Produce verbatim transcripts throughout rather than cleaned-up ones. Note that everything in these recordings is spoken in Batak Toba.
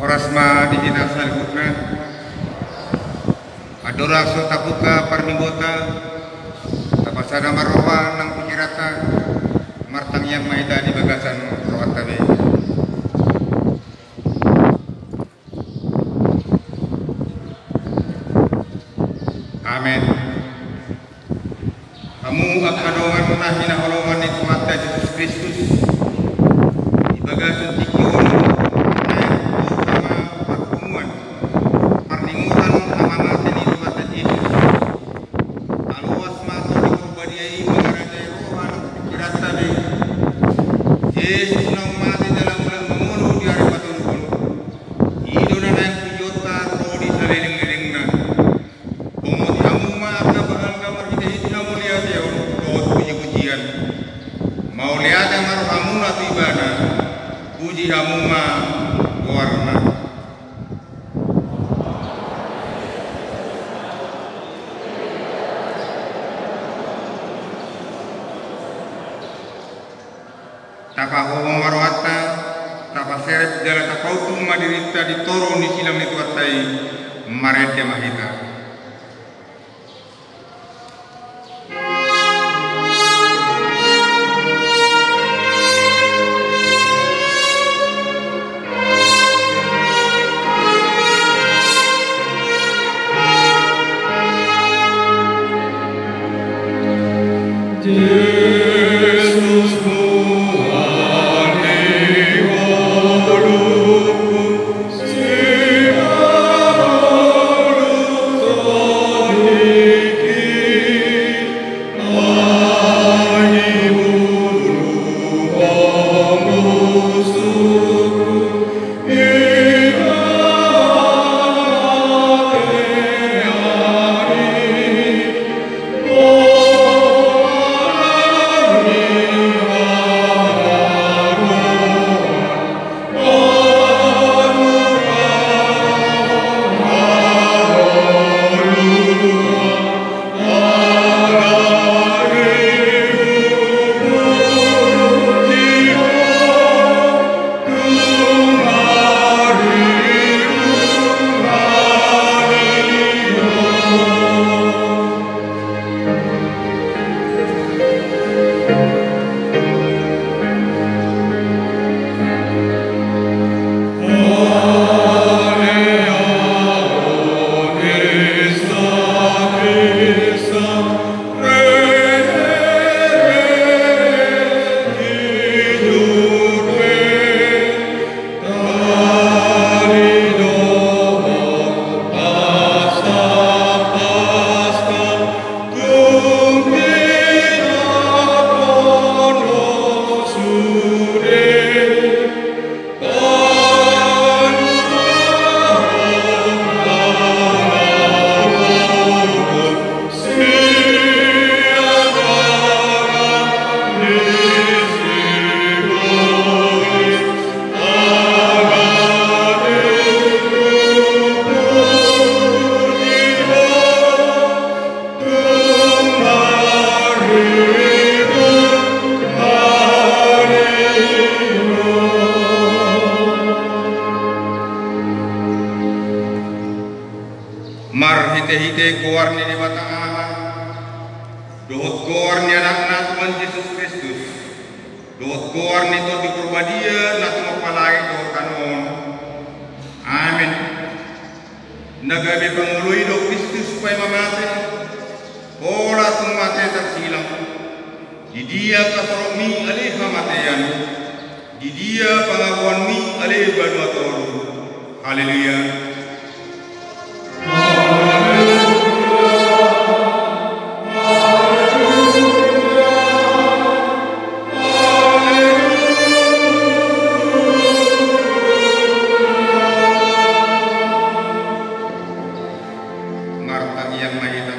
Pas ma di hita saluhutna. Andorang so tabuka parmingguonta, tapasada ma roha nang pingkiranta, martangiang ma hita di bagasan rohanta be. Amen. Hamu angka dongan na hinaholongan ni Tuhanta Jesus Kristus, di bagasan tingki on naeng huboto ma parpunguan parningotan hamamate ni Tuhanta Jesus. Taloas ma Tondi Porbadia i mangarajai roha nang pingkiranta be. Jesus naung mate jala mulak mangolu di ari patoluhon, i do na naeng pujionta ro di salelenglelengna. Pongoti hamu ma angka pahalna marhitehite hamauliateon dohot pujipujian. Mauliate ma rohamuna tu Ibana, puji hamu ma goarna. Tapahohom ma rohanta, tapaserep jala tapautung ma dirinta di toru ni silang ni Tuhanta i. Marende ma hita. Marhitehite goar ni Debata Ama, dohot goar ni Anakna Tuhan Jesus Kristus, dohot goar ni Tondi Porbadia na tumompa langit dohot tano on. Amen. Na gabe pangoloi do Kristus paima mate, pola tung mate tarsilang. Di dia hasorokmi ale hamatean? Di dia pangagoanmi ale banua toru? Haleluya. Martangiang ma hita.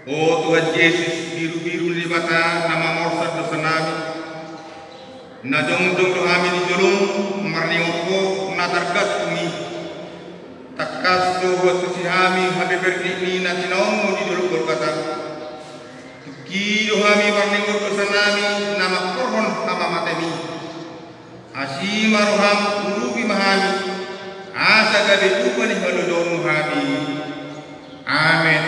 O Tuhan Jesus, birubiru ni Debata na mamorsan dosanami, na jongjong do hami di jolom marningot Ho na targantung i. Tangkas do huantusi hami habebernikmi na tinaonmu di dolok Golgata. Tungki do hami marningot dosanami na mangkorhon hamamatemi. Asi ma roham, urupi ma hami. asa gabe tupa ni halodomu hami. Amen.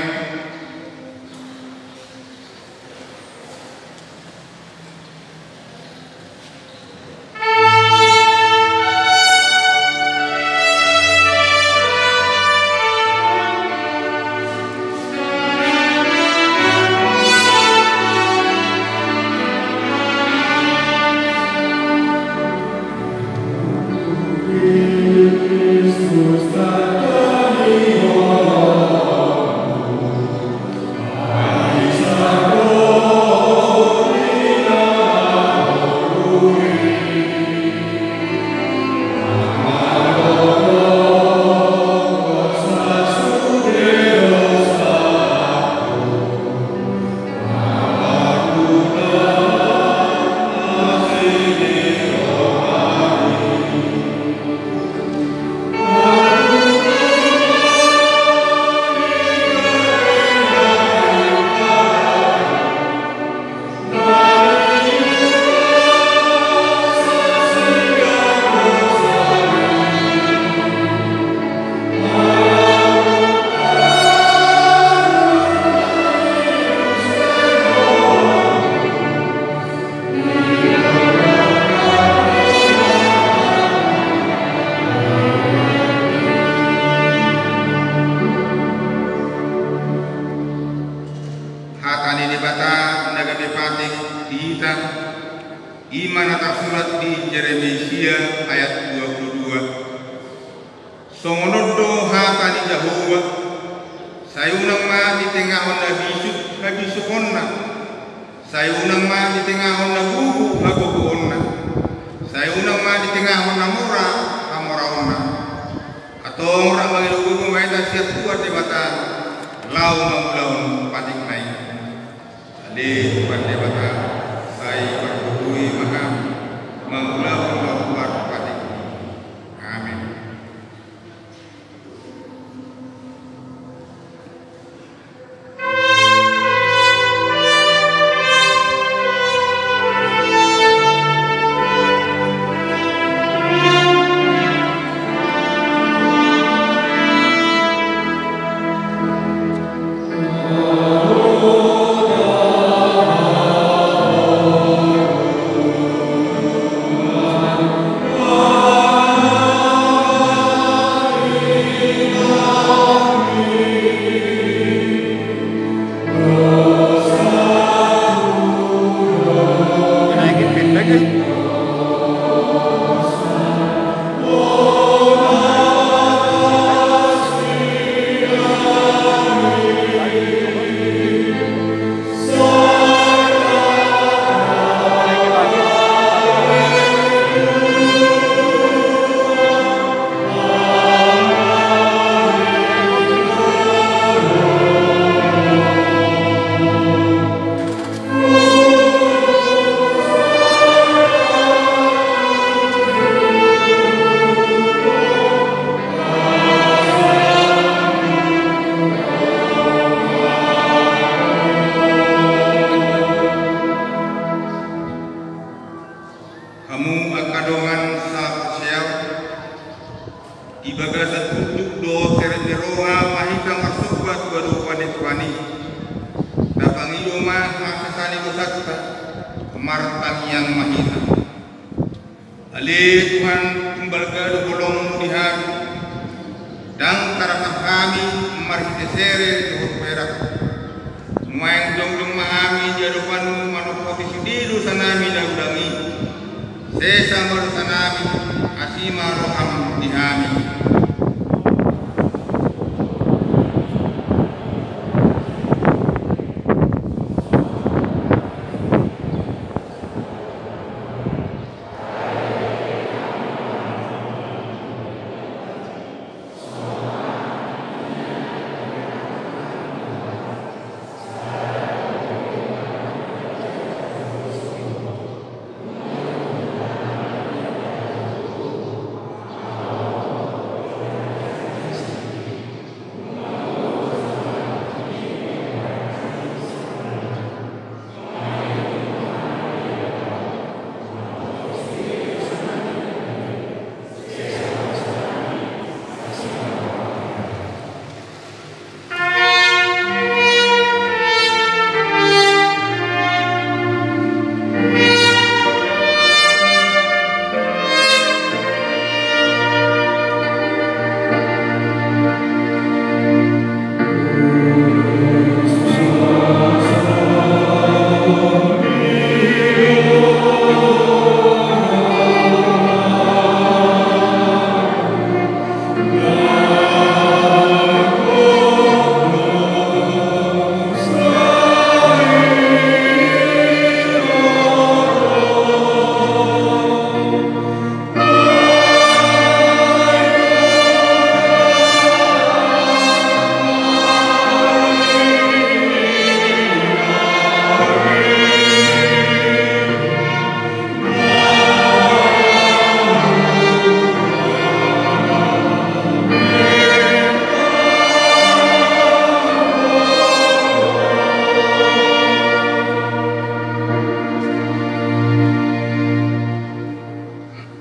Hata ni Debata na gabe patik di hita, i ma na tarsurat di Jeremia sia ayat dua pulu dua. Songon on do hata ni Jahowa: Sai unang ma ditengahon na bisuk habisukonna, sai unang ma ditengahon na gogo hagogoonna, sai unang ma ditengahon na mora hamoraonna. Antong rap mangido gogo ma hita sian Tuhan Debata laho mangulahon patikna i. Ale Tuhan Debata, sai pargogoi ma hami mangulahon na hombar patikmi. Amen. Hamu angka dongan sahaporseaon, di bagasan unduk dohot serep ni roha ma hita marsomba tu adopan ni Tuhan i, tapangido ma hasesaan ni dosanta, martangiang ma hita. Ale Tuhan, tung balga do holongmu di hami, ndang tarasam hami marhite sere dohot perak. Nuaeng jongjong ma hami di adopanmu manopoti sude dosanami na godang i. Sesa ma dosanami, asi ma roham di hami.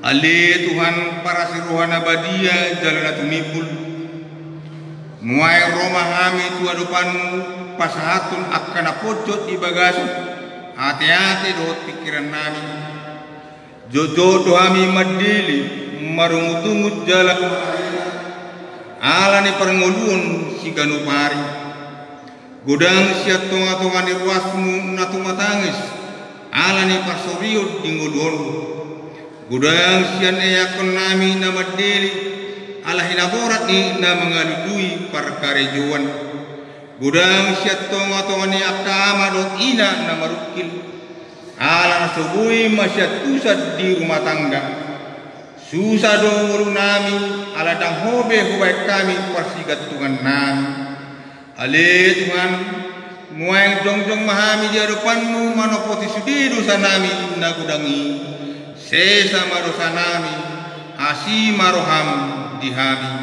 Ale Tuhan, parasi roha na badia jala na tumimbul, nuaeng ro ma hami tu adopanmu pasahathon angka na ponjot di bagasan ateate dohot pingkirannami. Jotjot do hami mandele, marungutungut jala ala ni parngoluon siganup ari. Godang sian tongatonga ni ruasmu na tumatangis ala ni parsorion di ngolu on. Godang sian eakkonnami na mandele ala hinaborat ni na mangalului parkarejoan. Godang sian tongatonga ni angka ama dohot ina na marungkil ala na so boi masiantusan di rumah tangga. Susa do ngolunami ala ndang ho be hubaen hami parsigantungannami. Ale Tuhan, nuaeng jongjong ma hami di adopanmu manopoti sude dosanami na godang i. Sesa ma dosanami, asi ma roham di hami.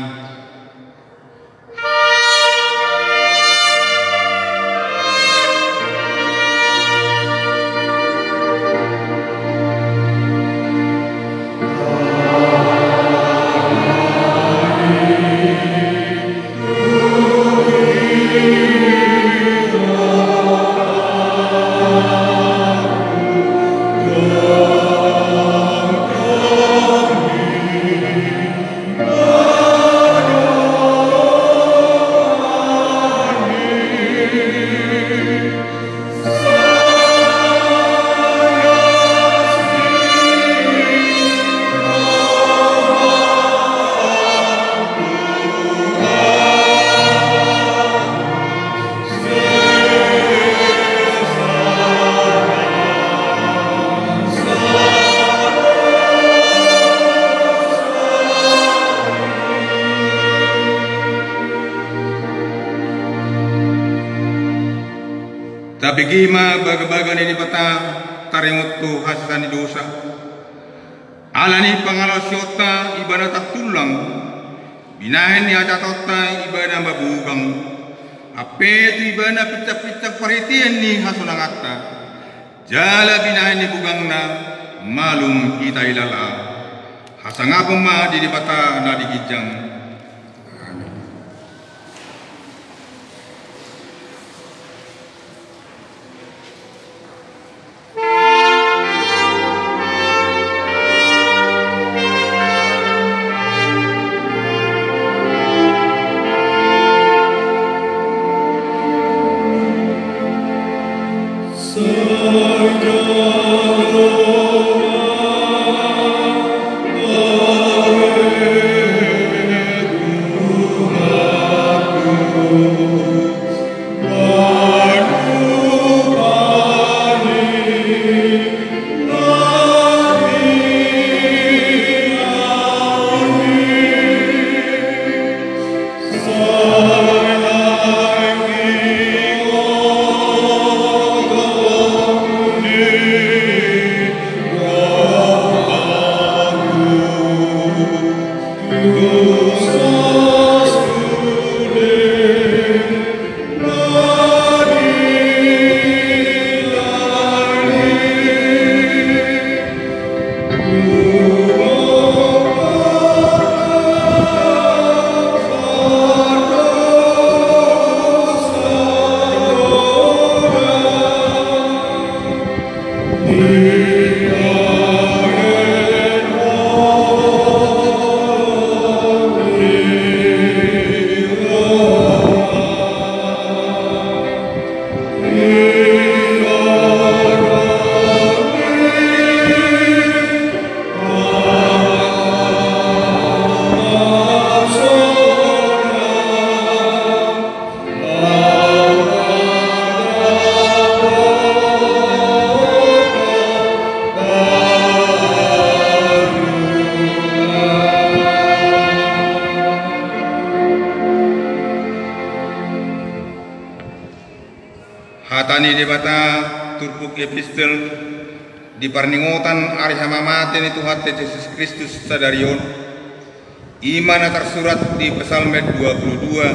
Tabege ma bagabaga ni Debata taringot tu hasesaan ni dosa. Ala ni pangalaosionta ibana tartullang, binahen ni hajahatonta ibana mabugang, hape tu ibana pinsangpinsang parhitean ni hasonanganta, jala binahen ni bugangna malum hita hilala. Hasangapon ma di Debata na di ginjang. Amen. Hata ni Debata, turpuk epistel di parningotan ari hamamate ni Tuhanta Jesus Kristus sadari on, i ma na tarsurat di Psalmen dua puluh dua,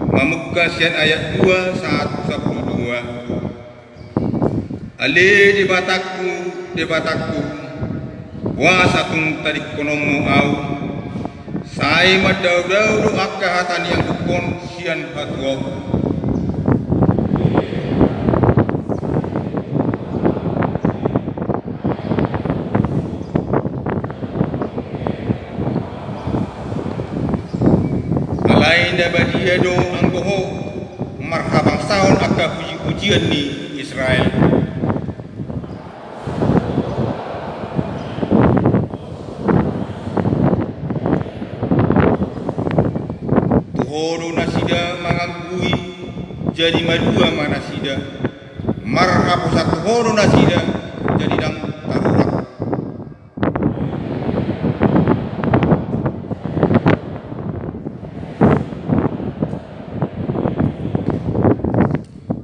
mamungka sian ayat dua sahat tu sampulu dua. Ale Debatangku, Debatangku, Boasa tung tadingkononmu ahu? Sai mandaodao do angka hata ni anggukkon sian hatuaon. Alai na badia do anggo Ho marhabangsahon angka pujipujian ni Israel. Tu Ho do nasida manganggui, jadi madua ma nasida. Marhaposan tu Ho do nasida, jadi ndang tarurak.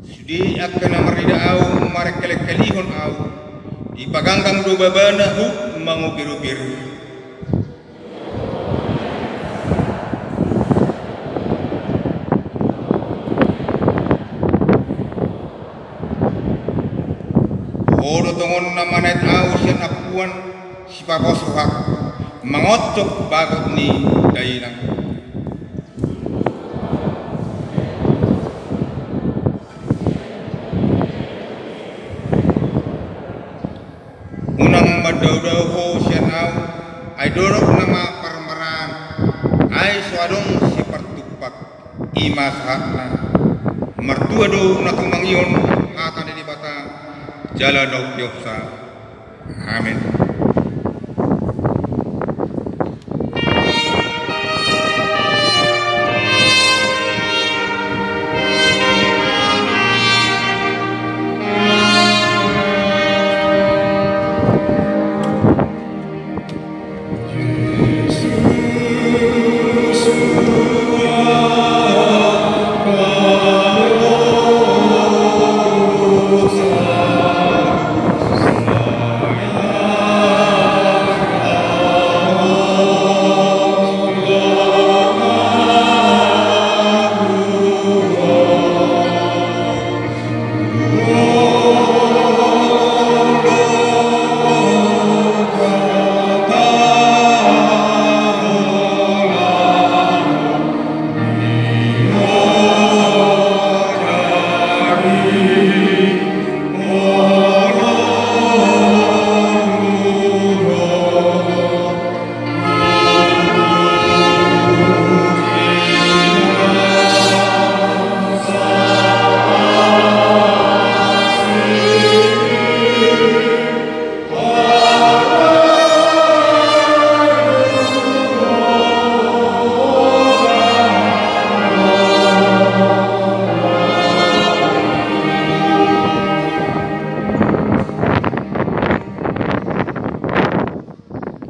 Sude angka na marnida ahu, marengkelengkelihon ahu, dipaganggang do babana huhut mangopiropir. Ho do tongon na manaet ahu sian ampuan sipaboas rohangku, mangoncop bagot ni dainang. Unang mandaodao Ho sian ahu, ai dolok nama parmaraan, ai so adong sipartumpak. I ma sahatna. Martua do na tumangihon hata ni Debata jala na umpeopsa. Amen.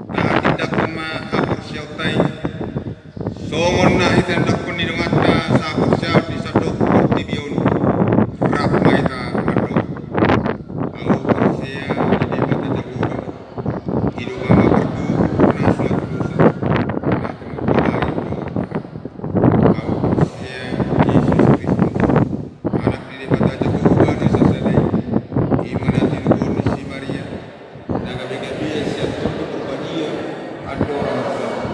Tahatindangkon ma haporseaonta i, songon na hitindangkon ni donganta sahaporseaon di sandok portibi on. Rap ma hita mandok. Ahu porsea di Debata Jahowa, i do Ama parguru na so hatudosan, na tumompa langit dohot roha. Ahu porsea di Jesus Kristus, Anak ni Debata Jahowa na sasada i, i ma na tinubur ni si Maria, na gabe gabean sian Tondi Porbadia, andorang so adong.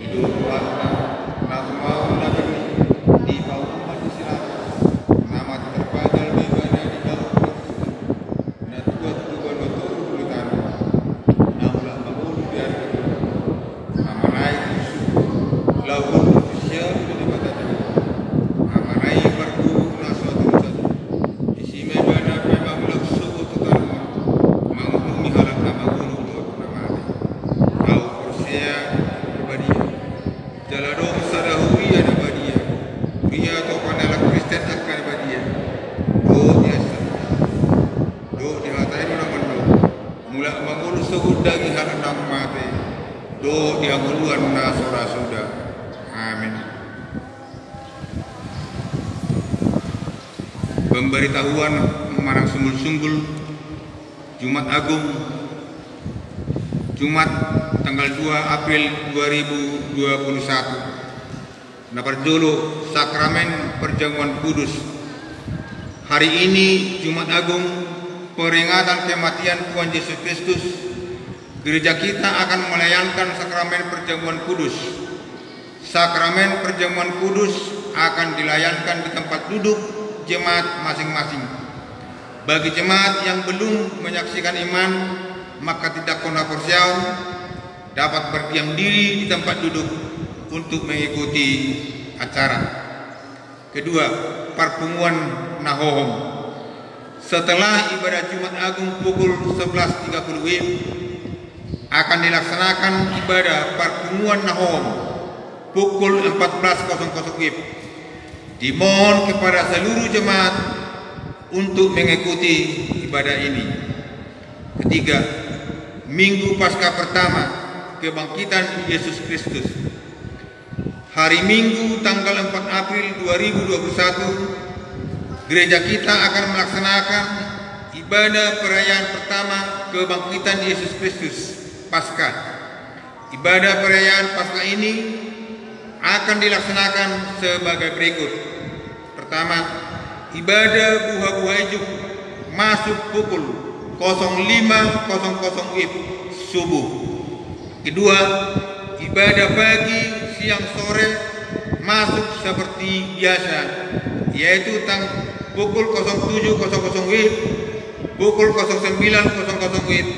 I do rohanta, na tumau na bernit, di pahuhuman ni si Lapas, na mate tarpajal do ibana di pahuhuman ni si Tuhan. Na tua tu banua toru do di tano, na mulak mangolu di ari katiga. Amanai tu surgo, laho gondok tu siamun ni Debata Jahowa. Amanai parguru na so hatudosan, disi ma ibana paima mulak sogot tu tano on, manguhumi halak na mangolu dohot na mate. Ahu porsea Porbadia. Jala adong sada huria na badia, huria topa ni halak Kristen angka na badia. Dohot dihatai ma na mandok, mulak mangolu sogot daging halak na mate, dohot di hangoluan na so ra suda. Amen. Pemberitahuan manang sungkun-sungkun Jumat Agung, Jumat tanggal dua April dua ribu dua puluh satu. Na parjolo, Sakramen Perjamuan Kudus. Hari ini, Jumat Agung, peringatan kematian Tuhan Yesus Kristus, Gereja kita akan melayangkan sakramen perjamuan kudus. Sakramen perjamuan kudus akan dilayangkan di tempat duduk jemaat masing-masing. Bagi jemaat yang belum menyaksikan iman, maka tidak kena porsiaun, dapat berdiam diri di tempat duduk untuk mengikuti acara. Kedua, parpunguan na hohom. Setelah ibadah Jumat Agung pukul sebelas tiga puluh W I B, akan dilaksanakan ibadah parpunguan na hohom pukul empat belas kosong kosong W I B. Dimohon kepada seluruh jemaat untuk mengikuti ibadah ini. Ketiga, Minggu Paskah pertama Kebangkitan Yesus Kristus. Hari Minggu, tanggal empat April dua ribu dua puluh satu, gereja kita akan melaksanakan ibadah perayaan pertama Kebangkitan Yesus Kristus, Paskah. Ibadah perayaan Paskah ini akan dilaksanakan sebagai berikut. Pertama, ibadah buha-buha ijuk masuk pukul kosong lima kosong kosong W I B subuh. Kedua, ibadah pagi, siang, sore masuk seperti biasa, yaitu tang pukul kosong tujuh kosong kosong W I B, pukul kosong sembilan kosong kosong W I B,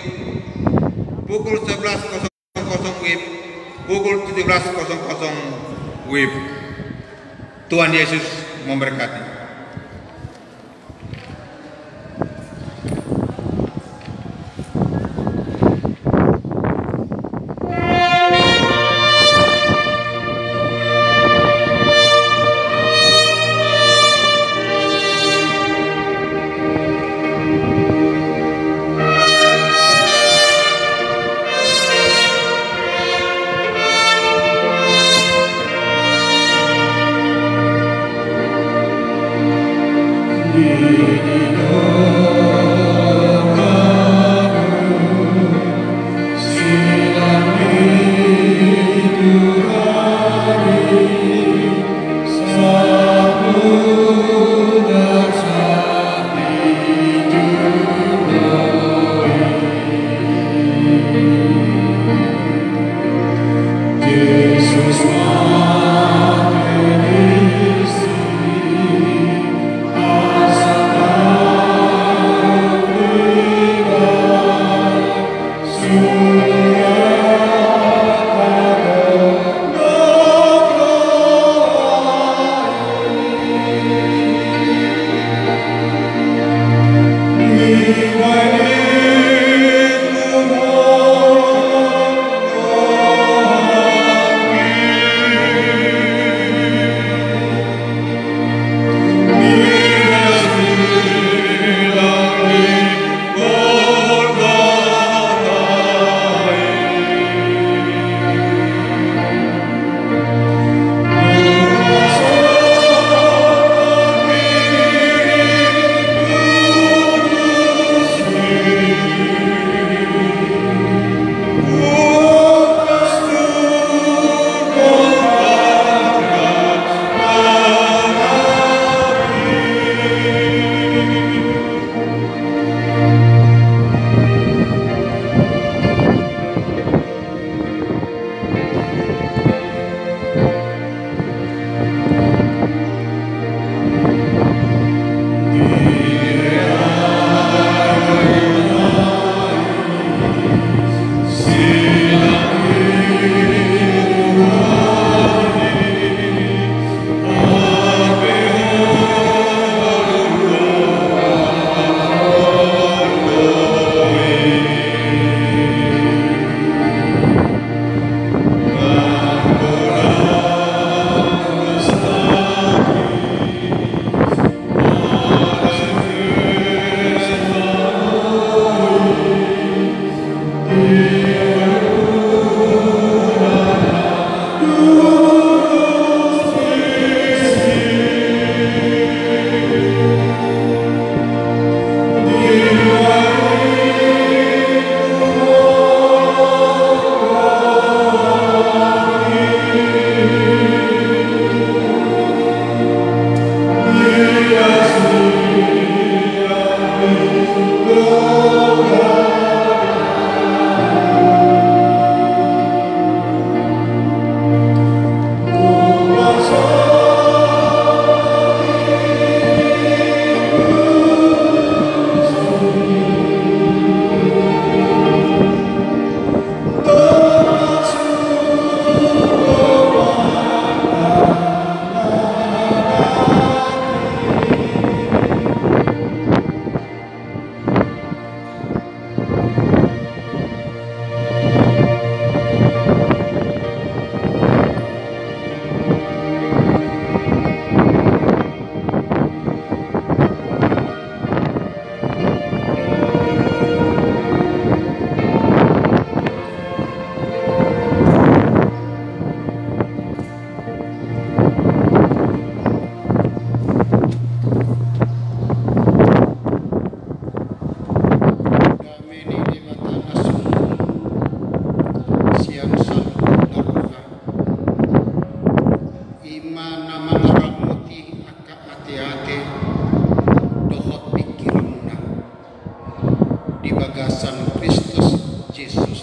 pukul sebelas kosong kosong W I B, pukul tujuh belas kosong kosong W I B. Tuhan Yesus memberkati.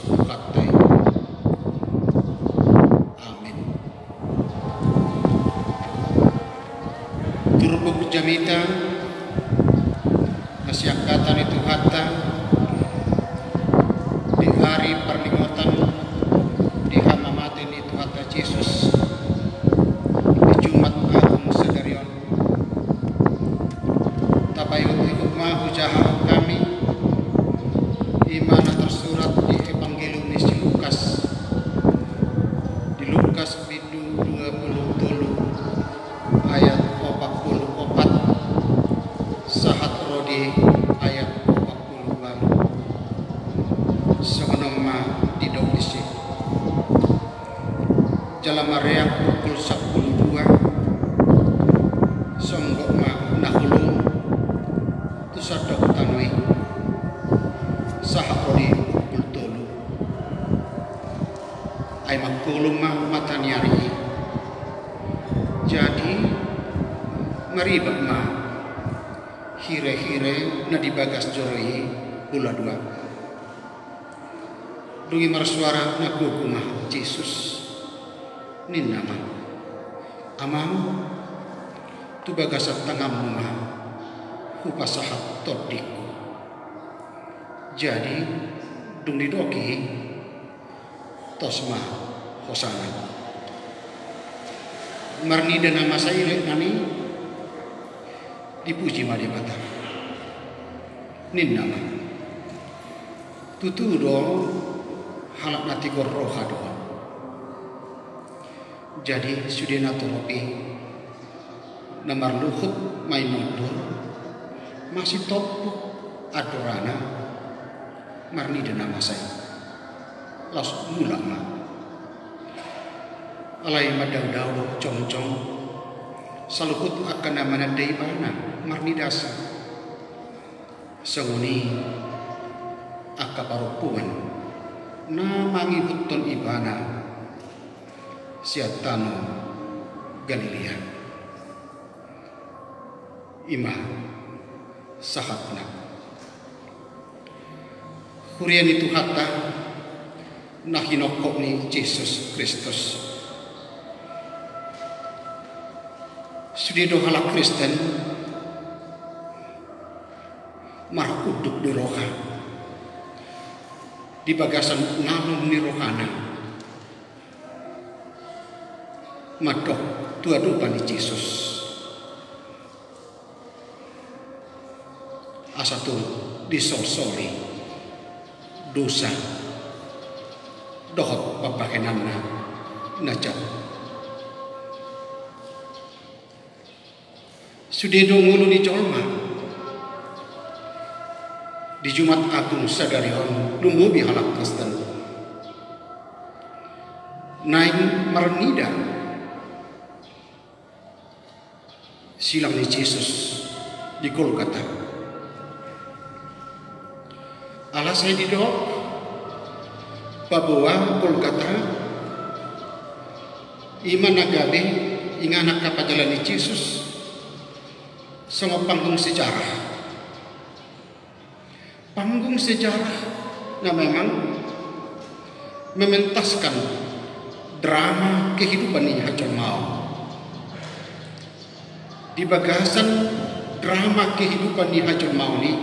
Tuhanta i. Amin. Turpuk jamita na siangkatan ni Tuhanta di ari parningotan di hamamate ni Tuhanta Jesus di Jumat Agung sadari on. Tapaihut-ihut ma hujahahon hami, i ma na tarsurat di Evangelium ni si Lukas, di Lukas bindu dua pulu tolu ayat opat pulu opat sahat ro di ayat opat pulu ualu. Songon on ma didok disi. Jala mareak pukul sampulu dua, songgop ma na holom tu sandok tano i sahat ro di pukul tolu. Ai mangholom ma mata ni ari i. Jadi maribak ma hirehire na di bagas joro i hula dua. Dung i marsuara na gogo ma Jesus, ninna ma: Amang, tu bagasan tanganmu ma hupasahat tondingku. Jadi dung didok i, tos ma hosana. Marnida na masa i, ninna i, dipuji ma Debata. Ninna ma: Tutu do, halak na tigor roha do. Jadi sude na torop i na marluhut ma i mundur, masitompuk andorana, marnida na masa i, laos mulak ma. Alai mandao-dao do jongjong saluhut angka na mananda ibana, marnidasa. Songon i angka parompuan na mangihuthon ibana sian tano Galilea. I ma sahatna. Huria ni Tuhanta na hinophop ni Jesus Kristus. Sude do halak Kristen marunduk ni roha di bagasan nalum ni rohana mandok tu adopan ni Jesus, asa tung disolsoli dosa dohot pambahenanna na jahat. Sude do ngolu ni jolma di Jumat Agung sadari on, lumobi halak Kristen, naeng marnida silang ni Jesus di Golgata. Ala sai didok, paboa Golgata i ma na gabe inganan hapajalan ni Jesus songon panggung sejarah. Panggung sejarah na memang mementaskan drama kehidupan ni hajolmaon. Di bagasan drama kehidupan ni hajolmaon i,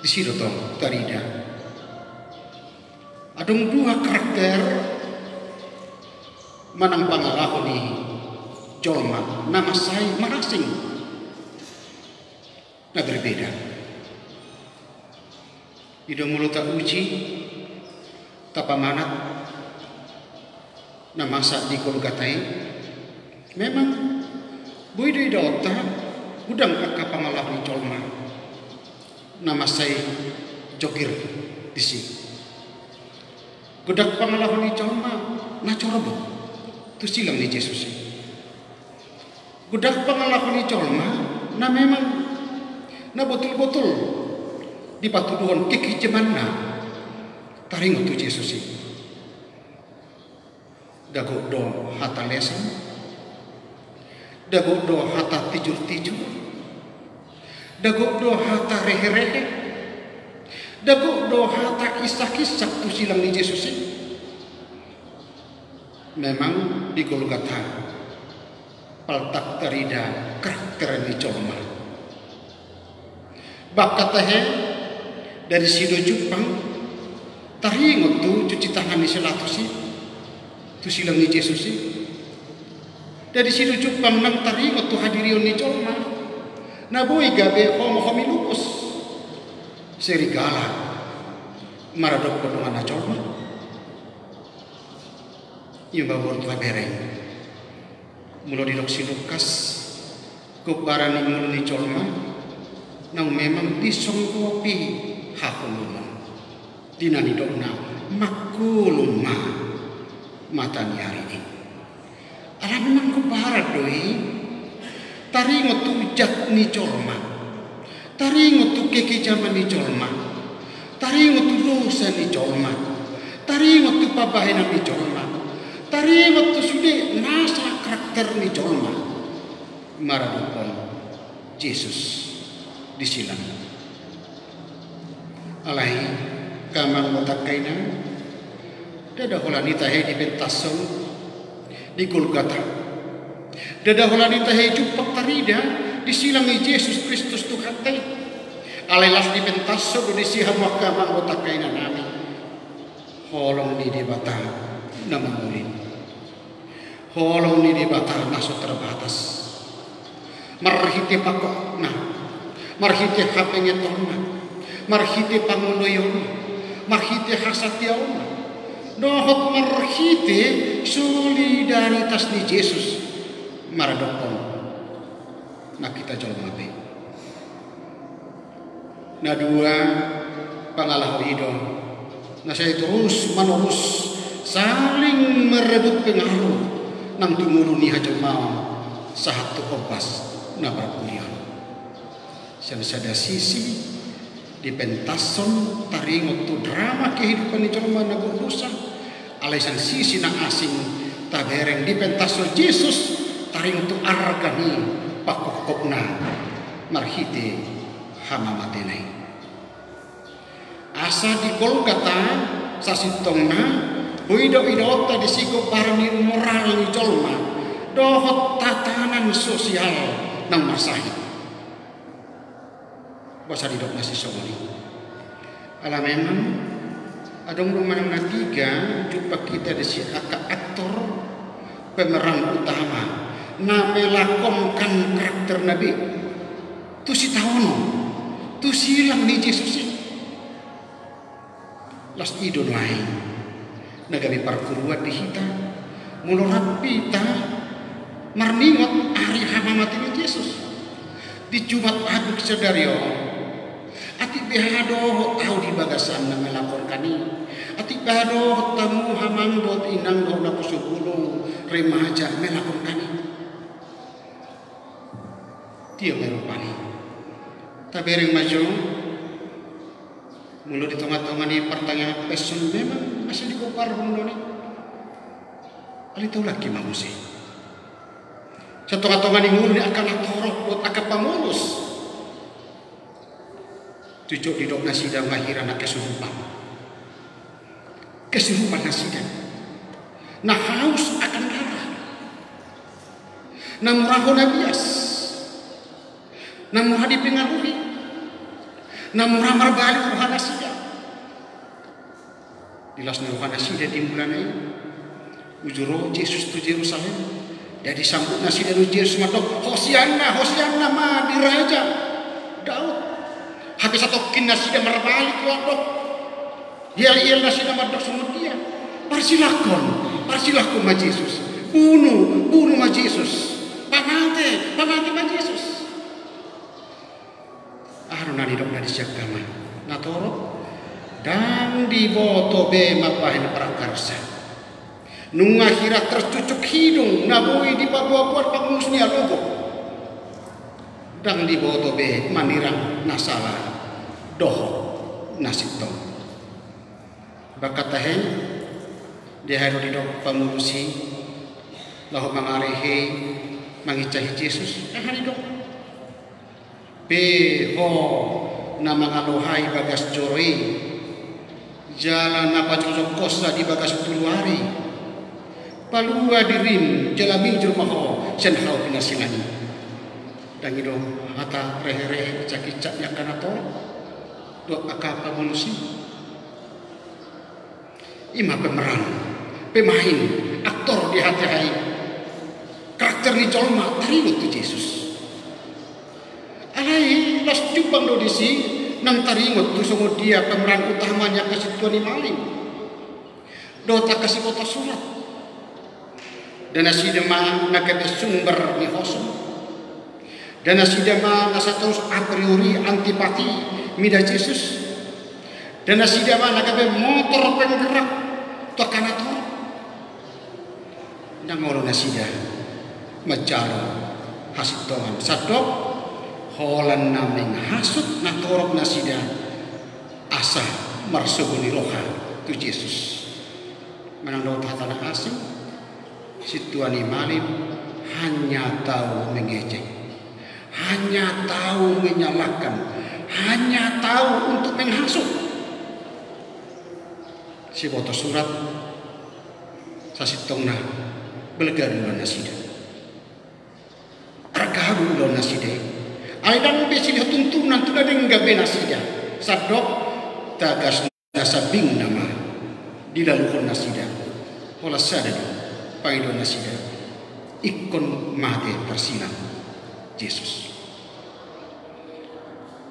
disi do tong tarida adong dua karakter manang pangalaho ni jolma na mansai marasing na berbeda. I do molo tauji, tapamanat na masa di Golgata i, memang boi do idaonta godang angka pangalaho ni jolma na mansai jokir disi. Godang pangalaho ni jolma na corobot tu silang ni Jesus i. Godang pangalaho ni jolma na memang na botul-botul dipatuduhon kekejamanna taringot tu Jesus i. Dagok do hata lesan, dagok do hata tijur-tijur, dagok do hata rehe-rehe, Dagok do hata insak-insak tu silang ni Jesus i. Memang di Golgata paltak tarida karakter ni jolma. Bahkan tahe, dari si do jumpang taringot tu cuci tangan ni si Pilatus i tu silang ni Jesus i. Dari si do jumpang nang taringot tu hadirion ni jolma. Na boi gabe homo-homo i lukus. Serigala maradophon dongan na jolma. Ima boru tabereng. Molo didok si Lukas, gombaran ni ngolu ni jolma naung memang disonggopi haholomon. Di na nidokna mangholom ma mata ni ari i. Ala memang gombaran do i taringot tu jat ni jolma, taringot tu kekejaman ni jolma, taringot tu dosa ni jolma, taringot tu pambahenan ni jolma, taringot tu sude nasa karakter ni jolma maradophon Jesus di silang. Alai, angka amang dohot angka inang, ndada holan i tahe dipentashon di Golgata. Ndada holan i tahe jumpang tarida di silang ni Jesus Kristus Tuhanta i. Alai laos dipentashon do disi hamu angka amang dohot angka inang nami. Holong ni Debata na mangoli. Holong ni Debata na so terbatas. Marhite pangkokna, marhite hapengetonna, marhite pangoloionna, marhite hasatiaonna, dohot marhite solidaritas ni Jesus maradophon nang hita jolma pe. Na dua pangalaho i do na sai torus manorus saling merebut pengaruh nang tu ngolu ni hajelmaon sahat tu ombas na parpudi on. Sian sada sisi dipentashon taringot tu drama kehidupan ni jolma na berdosa, alai sian sisi na asing tabereng dipentashon Jesus taringot tu arga ni pangkophopna marhite hamamatena i. Asa di Golgata sasintongna boi do idaonta disi gombaran ni moral ni jolma dohot tatanan sosial naung marsahit. Boasa didok na sisongon i? Ala memang adong do manang na piga jumpang hita disi angka aktor pemeran utama na melakonkan karakterna be tu sitaonon, tu silang ni Jesus i. Laos i do nuaeng na gabe parguruan di hita molo rap hita marningot ari hamamate ni Jesus. Di Jumat Agung sadari on, atik beha dohot ahu di bagasan na melakonkan i, atik beha dohot hamu amang dohot inang dohot naposobulung, remaja melakonkan i. Tio ma rupani. Tabereng ma jo. Molo di tongatonga ni partangiangan passion memang masih digombarhon do i. Alai taulaki ma muse. Sian tongatonga ni ngolu ni angka natorop dohot angka pangurus, tung didok nasida ma hira na kesurupan. Kesurupan nasida. Na haus akan darah. Na mura hona bias. Na mura dipengaruhi. Na mura marbalik rohanasida. Di las ni rohanasida di mulana i, uju ro Jesus tu Jerusalem. Jadi sambut nasida do Jesus mandok, Hosianna, Hosianna ma di Raja Daud. Hape satongkin nasida marbalik mandok. Yel-yel nasida mandok songon dia. Parsilangkon, parsilangkon ma Jesus. Bunu, bunu ma Jesus. Pamate, pamate ma Jesus. Aha do na nidok na disi angka amang? Natorop, ndang diboto be mambahen prakarsa. Nunga hira tercucuk hidung na boi dipaboaboan pangurus ni alogo. Ndang diboto be manirang na sala dohot na sintong. Bahkan tahe, di aha do didok pangurus i laho mangarehe mangincahi Jesus? Aha didok? Pe ho na mangalohai bagas joro i, jala na pajojokhonsa di bagas tolu ari. Palua dirim jala minjur ma ho sian hau pinarsilang i. Ndang i do hata reherehe, cakicak ni angka na torop dohot angka pabolus i. I ma pemeran, pemain, aktor di hata i. Karakter ni jolma taringot tu Jesus. Alai laos jumpang do disi nang taringot tu songon dia pemeran utama ni angka sintua ni malim dohot angka siboto surat. Nda nasida ma na gabe sumber ni hosom. Nda nasida ma na satorus a priori antipati mida Jesus. Nda nasida ma na gabe motor penggerak tu angka na torop. Ndang olo nasida manjalo hasintongan sandok holan na menghasut na torop nasida asa marsogo ni roha tu Jesus. Manang dohot hata na asing, sintua ni malim hanya tahu mengejek, hanya tahu menyalahkan, hanya tahu untuk menghasut. Siboto surat sasintongna balga do ulaon nasida. Arga do ulaon nasida i. Alai ndang be sian tuntunan tu na denggan be nasida. Sandok tagas na sambing nama dilaluhon nasida. Holan sada do pangidoan nasida, ingkon mate tarsilang Jesus.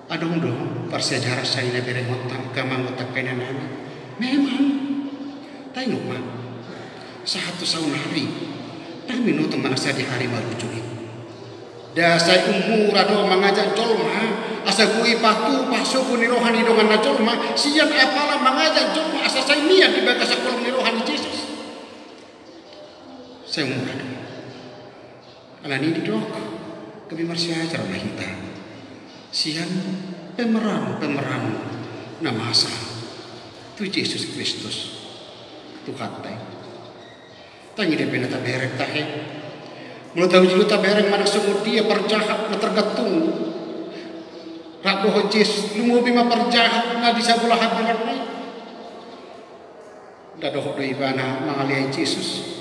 Adong do parsejarah sai na berengonta angka amang dohot angka inanami. Memang taingot ma, sahat tu saonari ndang binoto manang sada hali marujung i. Nda sai umura do mangajak jolma asa boi patupa sogo ni roha ni dongan na jolma, sian apala mangajak jolma asa sai mian di bagasan holong ni roha ni Jesus. Sai umura do. Alani i didok, gabe marsiajar ma hita sian pemeran-pemeran na masa tu Jesus Kristus Tuhanta i. Tangi dope na tabereng tahe. Molo tauji do tabereng manang songon dia parjahat na targantung rap dohot Jesus, lumobi ma parjahat na di sabola hambirangna i. Nda dohot do ibana mangaleai Jesus.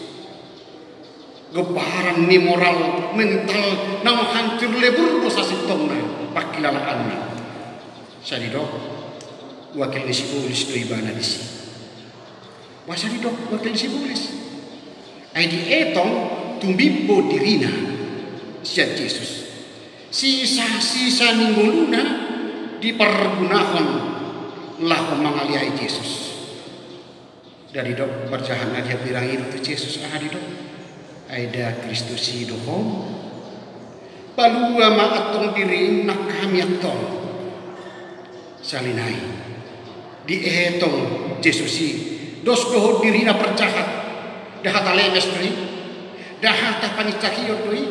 Gomparan ni moral mental na manghancur lebur do sasintongna pangkilalaanna. Sai didok wakil ni sibolis do ibana disi. Boasa didok wakil ni sibolis? Ai dietong tumimbo dirina sian Jesus. Sisa-sisa ni ngoluna dipargunahon laho mangaleai Jesus. Nda didok parjahat na di hambirang i do tu Jesus, aha didok? Ai nda Kristus i do Ho? Palua ma antong dirim nang hami antong. Sahali nai dietong Jesus i, dos dohot dirina parjahat. Nda hata lemes do i? Nda hata panginsahion do i?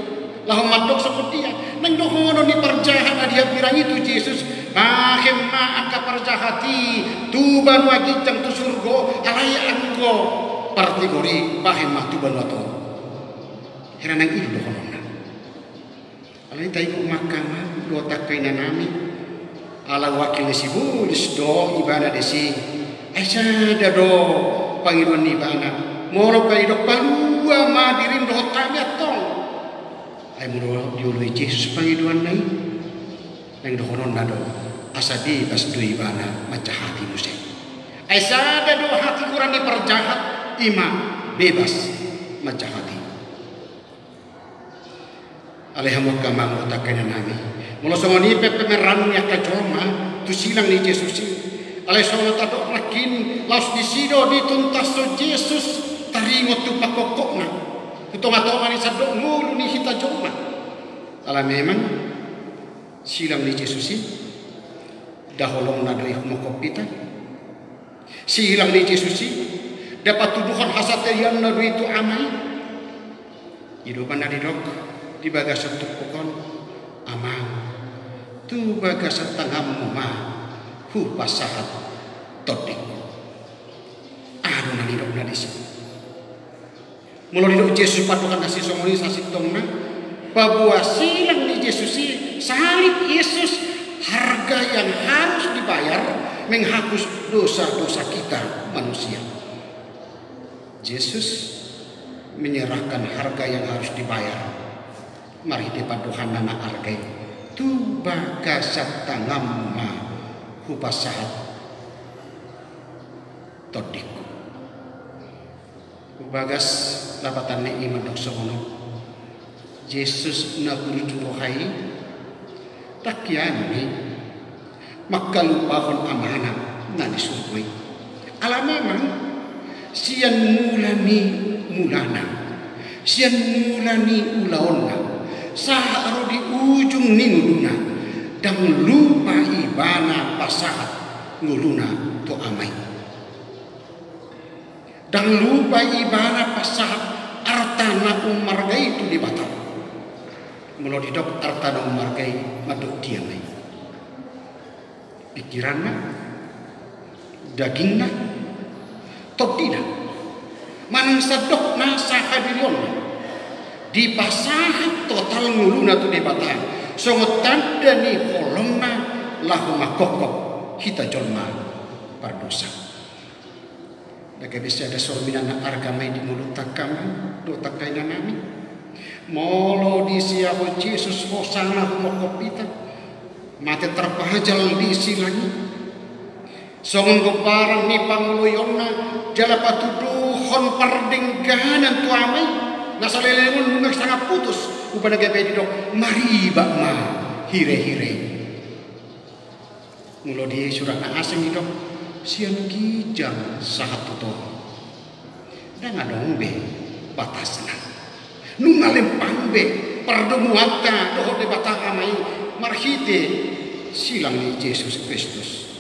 Laho mandok songon dia? Naeng dohonon ni parjahat na di hambirang i tu Jesus, bahen ma angka parjahat i tu banua ginjang tu surgo, alai anggo partigor i bahen ma tu banua toru. Hira naeng i do dohononna. Alai taingot ma angka amang dohot angka inanami, ala wakil ni sibolis do ibana disi. Ai sada do pangidoan ni ibana. Molo pe didok palua ma dirim dohot hami antong, ai molo dioloi Jesus pangidoanna i, naeng dohononna do asa bebas do ibana manjahati muse. Ai sada do hatigoran ni parjahat, i ma bebas manjahati. Alai hamu angka amang dohot angka inanami, molo songon i pe pemeran ni angka jolma tu silang ni Jesus i, alai songon tadok nangkin, laos disi do ditungtashon Jesus taringot tu pangkophopna tu tonga-tonga ni sandok ngolu ni hita jolma. Ala memang silang ni Jesus i nda holongna do i humophop hita. Silang ni Jesus i nda patuduhon hasatiaonna do i tu Ama i. I do umbahen na didok di bagasan turpuk on, Amang, tu bagasan tanganmu ma hupasahat tondingku. Aha do na nidokna disi? Molo didok Jesus pandohan na sisongon i sasintongna, paboa silang ni Jesus i, salib Yesus, harga Harga yang harus dibayar menghapus dosa-dosa kita manusia. Jesus menyerahkan harga yang harus dibayar marhite pandohanna na arga i. Tu bagasan tanganmu ma hupasahat tondingku. Hubagas lapatanna i mandok songon on. Jesus na burju roha i, tangkian i mangkalupahon Amana na di surgo i. Ala memang sian mula ni mulana, sian mula ni ulaonna, sahat ro di ujung ni ngoluna, ndang lupa ibana pasahat ngoluna tu Ama i. Ndang lupa ibana pasahat arta na umarga i tu Debata. Molo didok arta na umarga i, mandok dia ma i? Pikiranna, dagingna, tondina, manang sandok nasa hadirionna, dipasahat total ngoluna tu Debata songon tanda ni holongna laho mangkophop hita jolma pardosa. Ndang gabe sada sorminan na arga ma i di ngolunta, angka amang dohot angka inanami. Molo disiahon Jesus hosana humophop hita, mate tarpajal di silang i songon gombaran ni pangoloionna jala patuduhon pardengganan tu Ama i, na saleleng on nunga sanga putus. Umbahen na gabe didok, maribak ma hirehire i. Molo di surat na asing didok, sian ginjang sahat tu toru. Ndang adong be batasna. Nunga lempang be pardomuanta dohot Debata Ama i marhite silang ni Jesus Kristus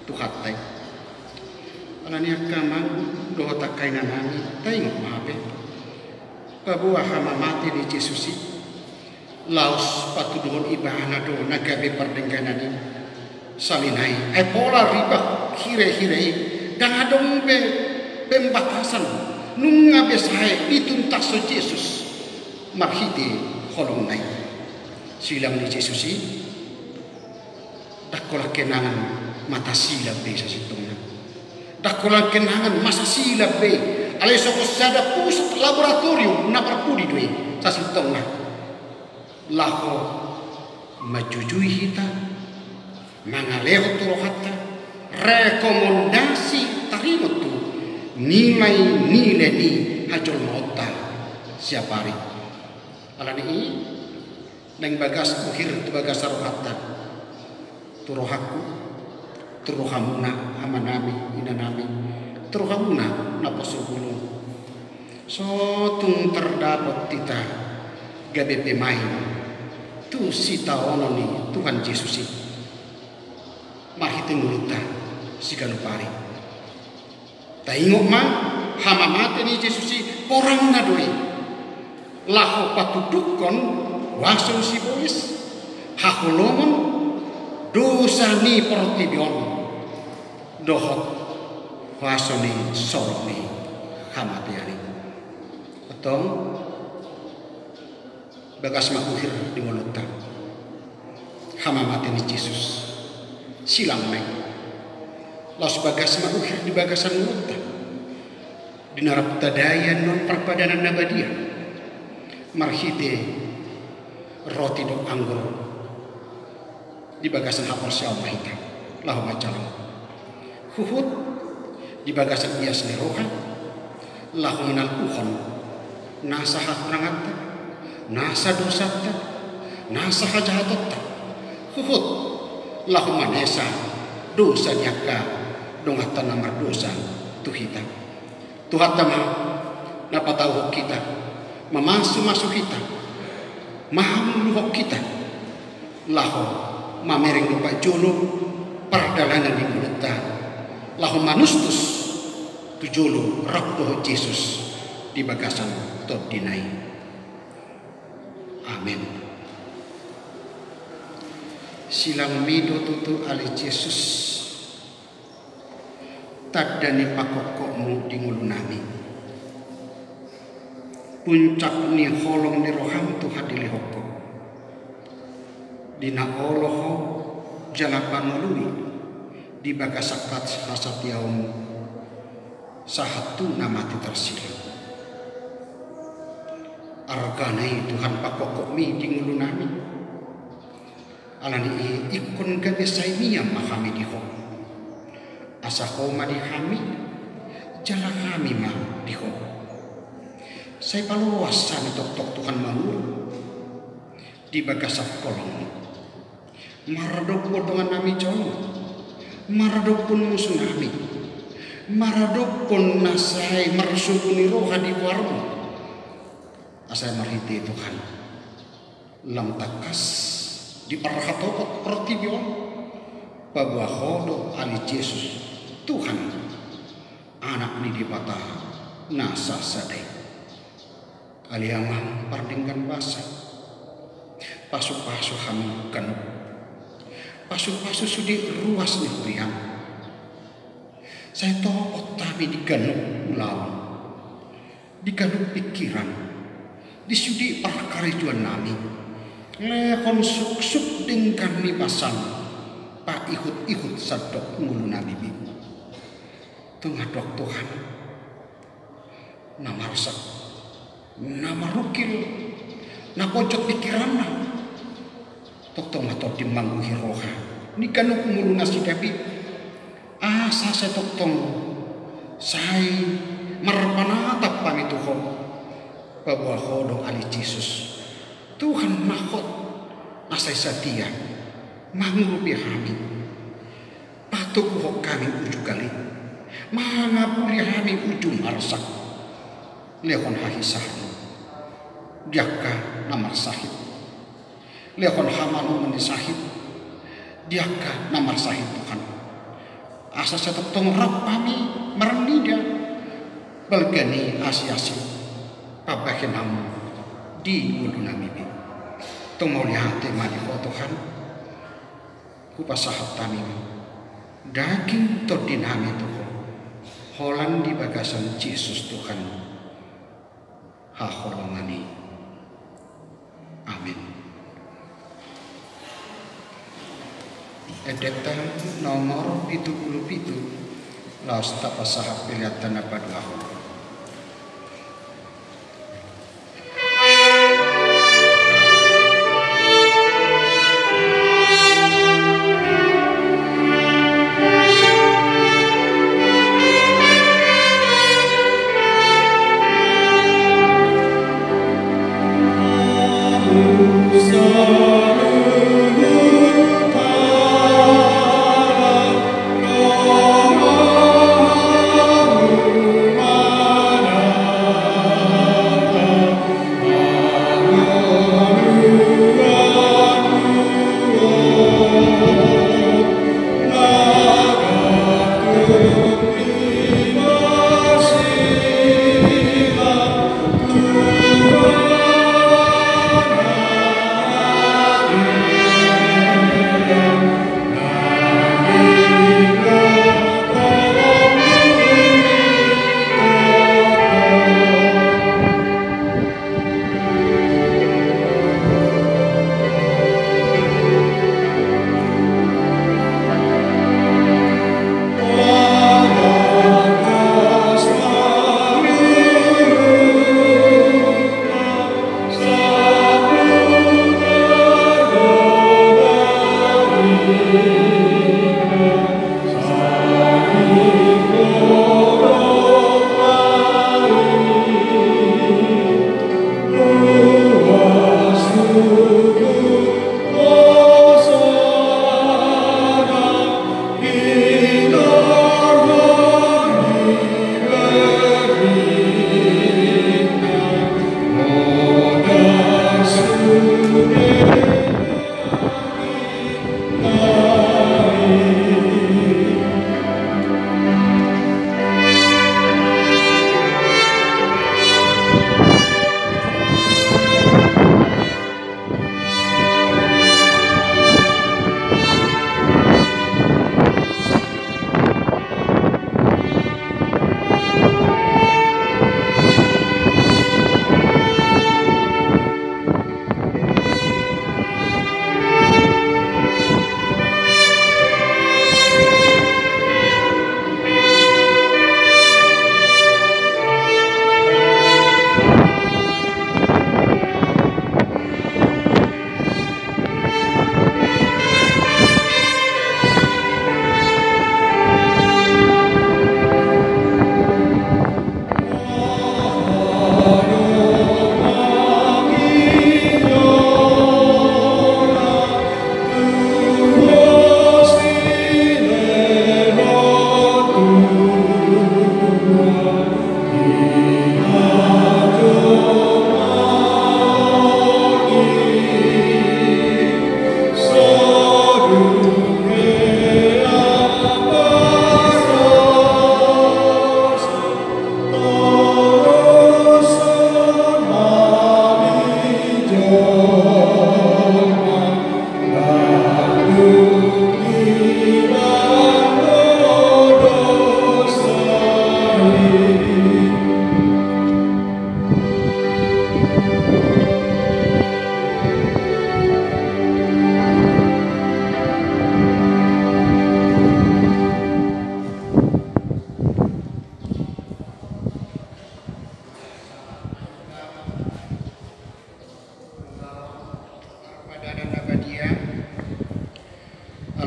Tuhanta i. Alani i, angka amang dohot angka inanami, taingot ma hape, paboa hamamate ni Jesus i laos patuduhon ibana do na gabe pardengganan i. Sahali nai, ai pola ribak hirehire i, ndang adong be pembatasan, nunga be sae dituntashi Jesus marhite holongna i. Silang ni Jesus i, ndang holan kenangan mata silang be sasintongna. Ndang holan kenangan masa silang be. Alai songon sada pusat laboratorium na parpudi do i sasintongna. Laho manjujui hita, mangalehon tu rohanta rekomendasi taringot tu nilai-nilai ni hajolmaonta siapari. Alani i, naeng bagas uhir tu bagasan rohanta, tu rohangku, tu rohamuna, amanami, inanami, tu rohamuna naposo bulung. So tung tardapot hita gabe pemain tu sitaonon ni Tuhan Jesus i marhite ngolunta siganup ari. Taingot ma, hamamate ni Jesus i porangna do i laho patuduhon huaso ni sibolis, haholomon, dosa ni portibi on, dohot huaso ni sorok ni hamatean i. Antong, bagas ma uhir di ngolunta hamamate ni Jesus. Silang ma i. Laos bagas ma uhir di bagasan ngolunta di na rap tadai annon parpadanan na badia marhite roti dohot anggur di bagasan haporseaon ma hita laho manjalo. Huhut di bagasan ias ni roha laho manalpuhon nasa hahuranganta, nasa dosanta, nasa hajahatonta. Huhut laho manesa dosa ni angka donganta na mardosa tu hita. Tuhanta ma na patauhon hita, mamasumasu hita, mahamuluhon hita laho mamereng dompak jolo pardalanan ni ngolunta, laho manustus tu jolo rap dohot Jesus di bagasan tondina i. Amen. Silangmi do tutu ale Jesus, tanda ni pangkophopmu di ngolunami. Puncak ni holong ni roham tu hadilehonhon. Di na olo ho, jala pangoloi di bagasan hasatiaon sahat tu na mate tarsilang. Argana i Tuhan pangkophopmi di ngolunami. Alani i ingkon gabe sai mian ma hami di Ho. Asa Ho ma di hami, jala hami ma di Ho. Sai paloas hami tongtong Tuhan mangolu di bagasan holongMu. Maradophon dongannami jolma, maradophon musunami, maradophon na sai marsogo ni roha di goarMu. Asa marhite i Tuhan, lam tangkas diparhatopot portibi on, paboa Ho do ale Jesus, Tuhan, Anak ni Debata na sasada i. Ale Amang pardenggan basa, pasupasu hami ganup, pasupasu sude ruas ni huriaM. Sai topot hami di ganup ulaon, di ganup pingkiran, di sude parkarejoannami. Lehon suksuk denggan ni basaM paihutihut sandok ngolunami be. Tung adong Tuhan na marsak, na marungkil, na ponjot pingkiranna. Tongtong ma Tondi manggohi roha ni ganup ngolu nasida be, asa sai tongtong sai marpanatap hami tu Ho, paboa Ho do ale Jesus, Tuhan na hot, na sai satia mangurupi hami. Patoguhon hami uju gale, mangapuli hami uju marsak. Lehon hahisahan di angka na marsahit, lehon hamanomon ni sahit di angka na marsahit Tuhan. Asa sai tongtong rap hami marnida balga ni asiasi pambahenanMu di ngolunami be. Tung mauliate ma di Ho Tuhan. Hupasahat hami ma daging tondinami tu Ho, holan di bagasan Jesus Tuhan haholongan i. Amen. Endenta nomor pitu pulu pitu, laos tapasahat pelean na paduahon.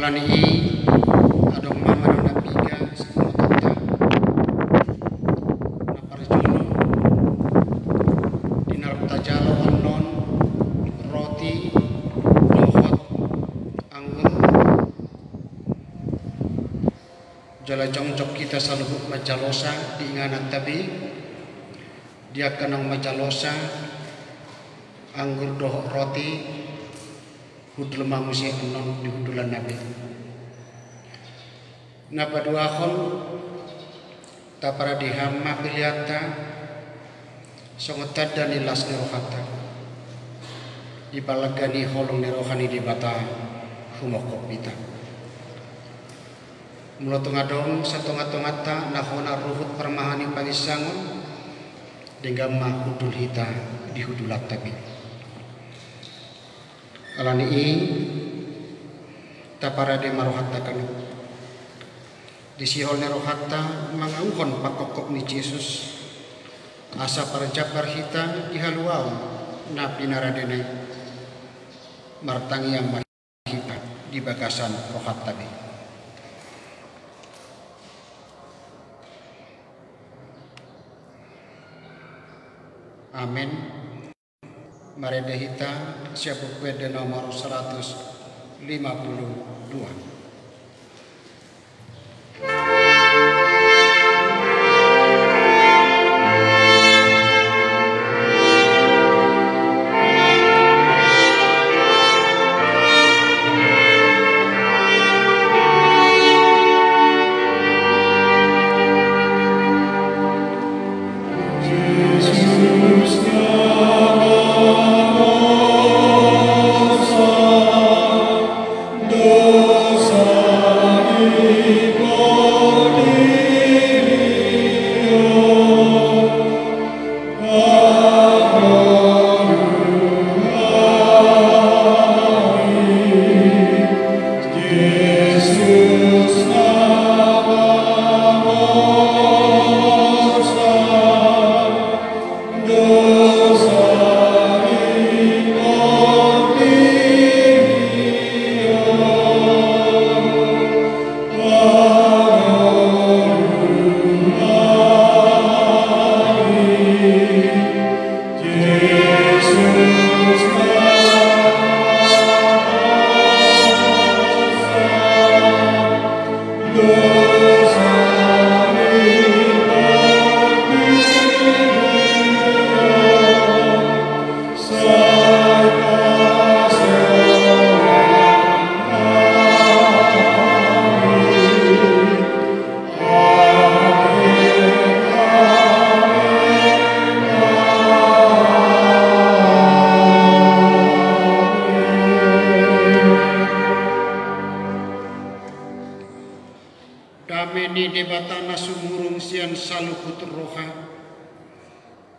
Alani i, adong ma na piga sibotoonta. Na parjolo, di na tajalo annon roti dohot anggur, jala jongjong hita saluhut manjalosa di ingananta be. Di angka naung manjalosa anggur dohot roti, hundul ma muse annon di hundulanna be. Na paduahon, taparade hami ma peleanta songon tanda ni las ni rohanta di balga ni holong ni roha ni Debata humongkop hita. Molo tung adong satonga-tonganta na hona ruhut parmahan ni panginsangon, denggan ma hundul hita di hundulanta be. Alani i, taparade ma rohanta kan. Di sihol ni rohanta mangauhon pangkophop ni Jesus, asa parjambar hita di haluaon na pinaradena i. Martangiang ma hita di bagasan rohanta be. Amen. Marende hita sian Buku Ende nomor seratus lima puluh dua. Dame ni Debata na sumurung sian saluhut roha,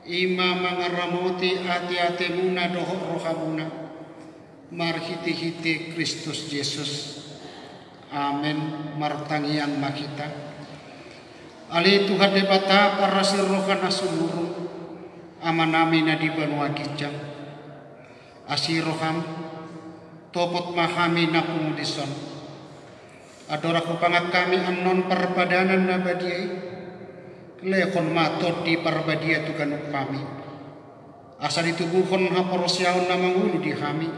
i ma mangaramoti ateatemuna dohot rohamuna, marhitehite Kristus Jesus. Amen. Martangiang ma hita. Ale Tuhan Debata parasi roha na sumurung, Amanami na di banua ginjang, asi roham, topot ma hami na pungu dison. Andorang hupangan hami annon parpadanan na badia i, lehon ma Tondi Parbadia tu ganup hami, asa ditubuhon haporseaon na mangolu di hami,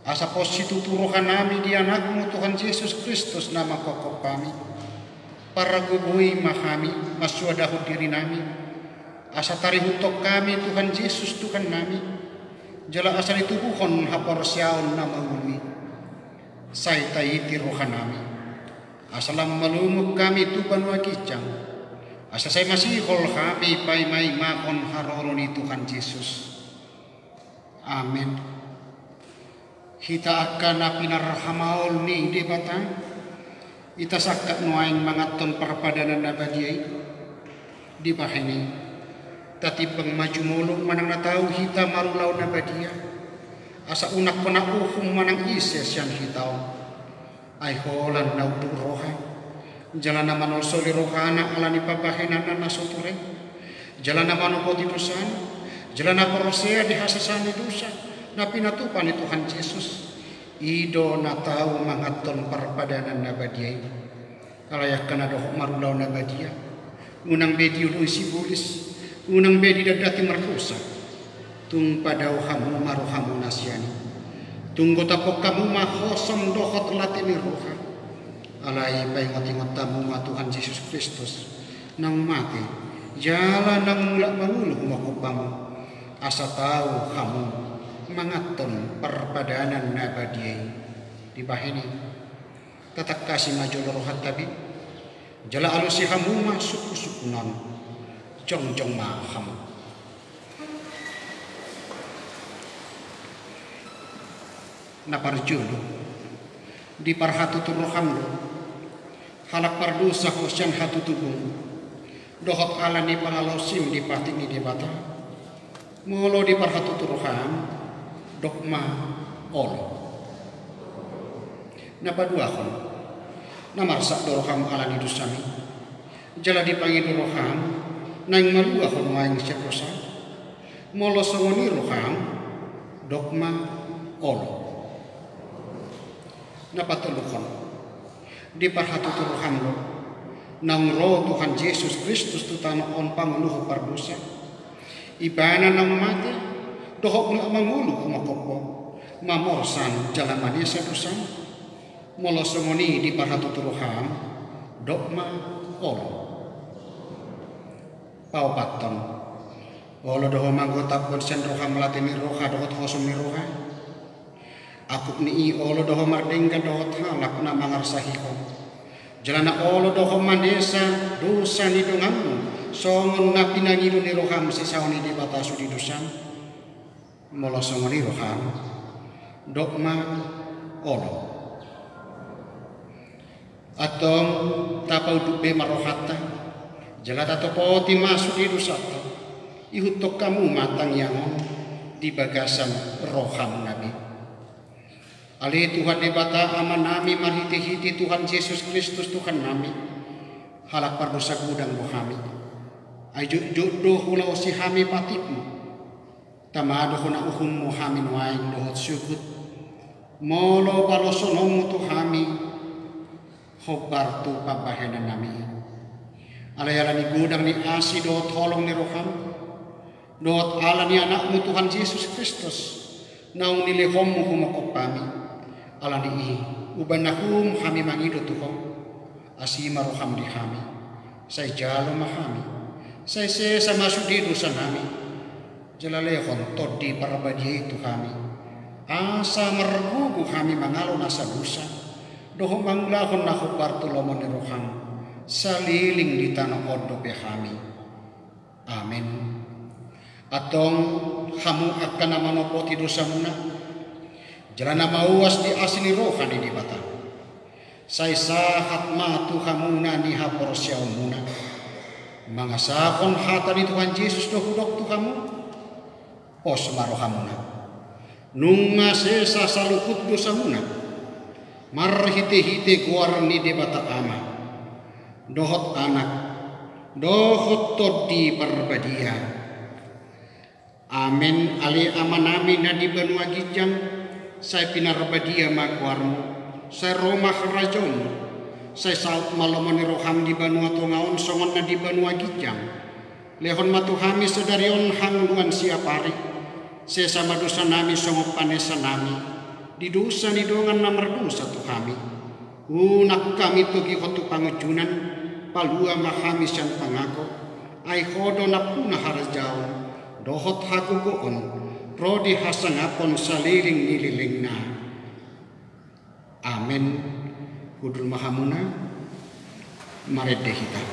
asa pos situtu rohanami di Anakmu Tuhan Jesus Kristus na mangkophop hami. Pargogoi ma hami, mansoadahon dirinami, asa tarihuthon hami Tuhan Jesus Tuhannami, jala asa ditubuhon haporseaon na mangolu i. Sai taiti rohanami, asa lam malungun hami tu banua ginjang, asa sai masihol hami paimaimahon haroro ni Tuhan Jesus. Amen. Hita angka na pinarhamaol ni Debata, hita sangkap nuaeng manganhon parpadanan na badia i. Dibahen i, tatimbang ma jumolo manang na tau hita marulaon na badia, asa unang hona uhum manang ise sian hita on. Ai holan na unduk roha, jala na manolsoli rohana ala ni pambahenanna na so ture, jala na manopoti dosana, jala na porsea di hasesaan ni dosa na pinatupa ni Tuhan Jesus, I do na tau manganhon parpadanan na badia i. Alai angka na dohot marulaon na badia, unang be dioloi sibolis, unang be didatdati mardosa. Tung padao hamu ma rohamuna sian i. Tung gotaphon hamu ma hosom dohot late ni roha. Alai paingotingot hamu ma Tuhan Jesus Kristus, naung mate, jala naung mulak mangolu humongkop hamu, asa tau hamu manganhon parpadanan na badia i. Dibahen i, tatangkasi ma jolo rohanta be, jala alusi hamu ma sungkunsungkun on. Jongjong ma hamu. Na parjolo, diparhatutu roham do, halak pardosa ho sian hatutubum, dohot ala ni pangalaosim di patik ni Debata. Molo diparhatutu roham, dok ma olo. Na paduahon, na marsak do roham ala ni dosam i, jala dipangido roham naeng malua ho nuaeng sian dosam. Molo songon i roham, dok ma olo. Na patoluhon, diparhatutu roham do, naung ro Tuhan Jesus Kristus tu tano on pangoluhon pardosa. Ibana naung mate, dohot mulak mangolu humongkop ho, mamorsan jala manesa dosam. Molo songon i diparhatutu roham, dok ma olo. Paopathon, olo do ho manggotaphon sian roham late ni roha dohot hosom ni roha. Angkup ni i olo do ho mardenggan dohot halak na mangarsahihon. Jala na olo do ho manesa dosa ni donganmu, songon na pinangido ni roham sisaon ni Debata sude dosam. Molo songon i roham, dok ma olo. Antong tapaunduk be ma rohanta, jala tatopoti ma sude dosanta, ihuthon hamu ma tangiang on di bagasan rohamuna be. Ale Tuhan Debata Amanami, marhitehite Tuhan Jesus Kristus Tuhannami, halak pardosa godang do hami. Ai jotjot do hulaosi hami patikmu. Tama do hona uhummu hami nuaeng dohot sogot. Molo balosononmu tu hami, hombar tu pambahenannami i. Alai ala ni godang ni asi dohot holong ni roham, dohot ala ni Anakmu Tuhan Jesus Kristus, naung nilehonmu humongkop hami. Ala ni i, umbahen na hum hami mangido tu Ho. Asi ma roham di hami, sai jalo ma hami, sai sesa ma sude dosanami, jala lehon Tondi Parbadia i tu hami, asa margogo hami mangalo nasa dosa, dohot mangulahon na hombar tu lomo ni roham, saleleng di tano on dope hami. Amen. Antong hamu angka na manopoti dosamuna, jala na mauas di asi ni roha ni Debata, sai sahat ma tu hamuna ni haporseaonmuna. Mangasahon hata ni Tuhan Jesus do hudok tu hamu, pos ma rohamuna. Nunga sesa saluhut dosamuna, marhitehite goar ni Debata Ama, dohot Anak, dohot Tondi Parbadia. Amen. Ale Amanami na di banua ginjang, sai pinarbadia ma goarmu, sai ro ma harajaonmu, sai saut ma lomo ni roham di banua tonga on songon na di banua ginjang. Lehon ma tu hami sadari on hangoluan siapari. Sesa ma dosanami songon panesanami di dosa ni dongan na mardosa tu hami. Unang hami togihon tu pangunjunan, palua ma hami sian pangago. Ai Ho do nampuna harajaon dohot hagogoon ro di hasangapon saleleng ni lelengna. Amen. Hundul ma hamuna, marende hita.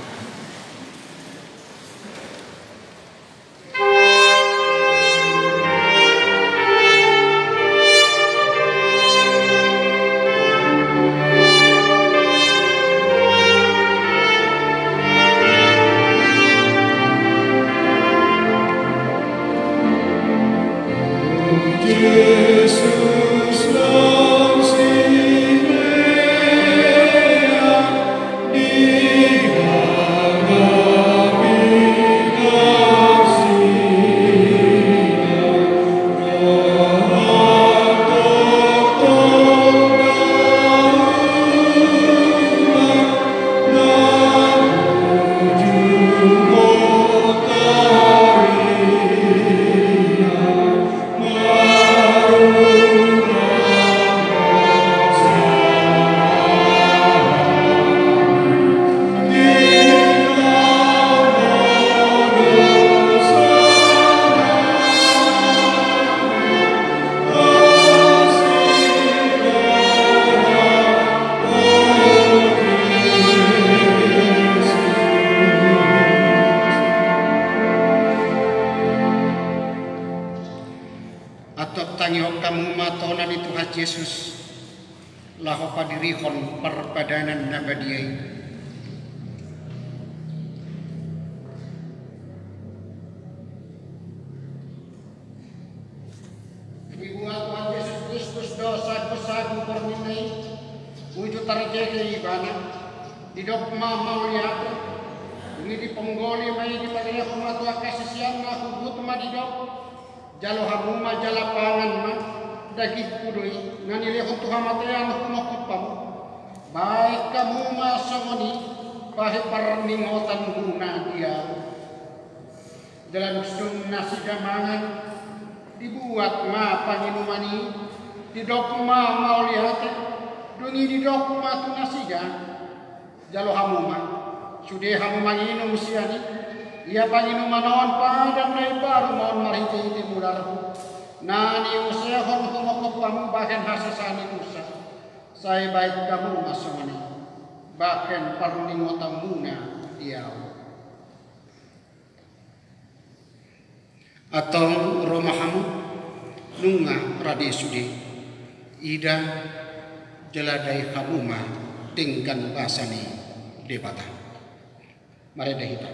Ihon hamu ma tona ni Tuhan Jesus, laho padirihon parpadanan na badia i. Dibuat Tuhan Jesus Kristus do sagu-sagu borngin i, uju tarjege ibana, didok ma mauliate, dung i diponggoli ma i, dipareho ma tu angka siseanna, huhut ma didok: Jalo hamu ma jala pangan ma, dagingku do i, na nilehon tu hamatean humongkop hamu. Baen hamu ma songon i, bahen parningotanmuna di ahu. Jala dung nasida mangan, dibuat ma panginuman i, didok ma mauliate, dung i didok ma tu nasida: Jalo hamu ma, sude hamu manginum sian i. Ia panginuman on padan na imbaru ma on marhite-hite mudarhu, na niusehon humongkop hamu bahen hasesaan ni dosa. Sai baen hamu ma songon i, bahen parningotanmuna di ahu. Antong ro ma hamu, nunga rade sude. Ida, jala dai hamu ma denggan basa ni Debata. Marende hita.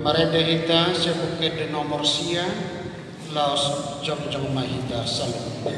Marende hita sian Buku Ende nomor sia, laos jongjong ma hita saluhutna.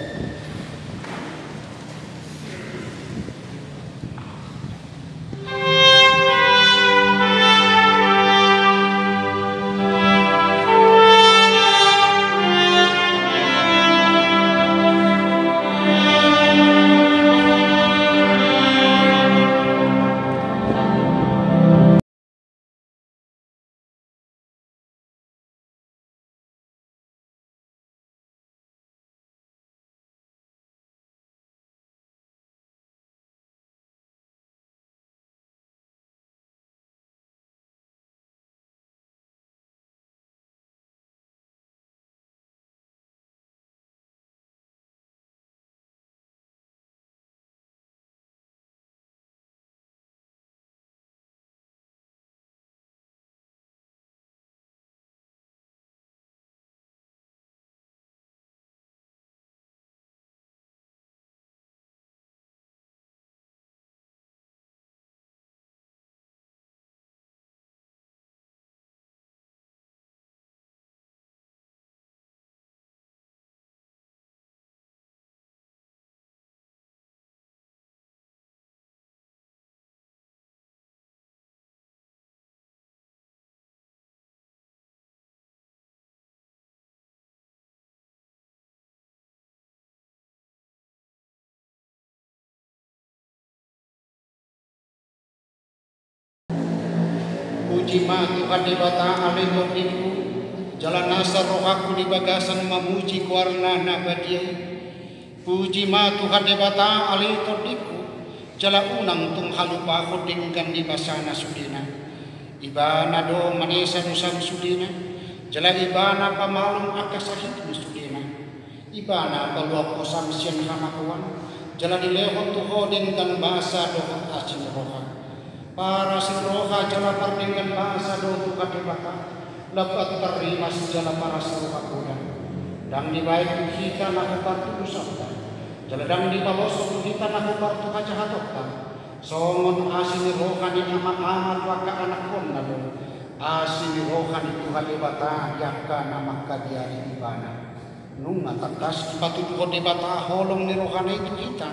Puji ma Tuhan Debata ale tondingku, jala nasa rohangku di bagasan mamuji goarna na badia i. Puji ma Tuhan Debata ale tondingku, Jala unang tung halupahon denggan ni basana sudena. Ibana do manesa dosam sudena, jala ibana pamalum angka sahitmu sudena. Ibana paluahon hosam sian hamagoan, jala dilehon tu ho denggan basa dohot asi ni roha. Parasi ni roha jala pardenggan basa do Tuhan Debata, lambat tarrimas jala parasi ni roha poda. Ndang dibaen tu hita na hombar tu dosanta, jala ndang dipaloshon tu hita na hombar tu hajahatonta. Songon asi ni roha ni ama-ama tu angka anakkonna do asi ni roha ni Tuhan Debata di angka na mangkabiari ibana. Nunga tangkas dipatuduhon Debata holong ni rohana i tu hita,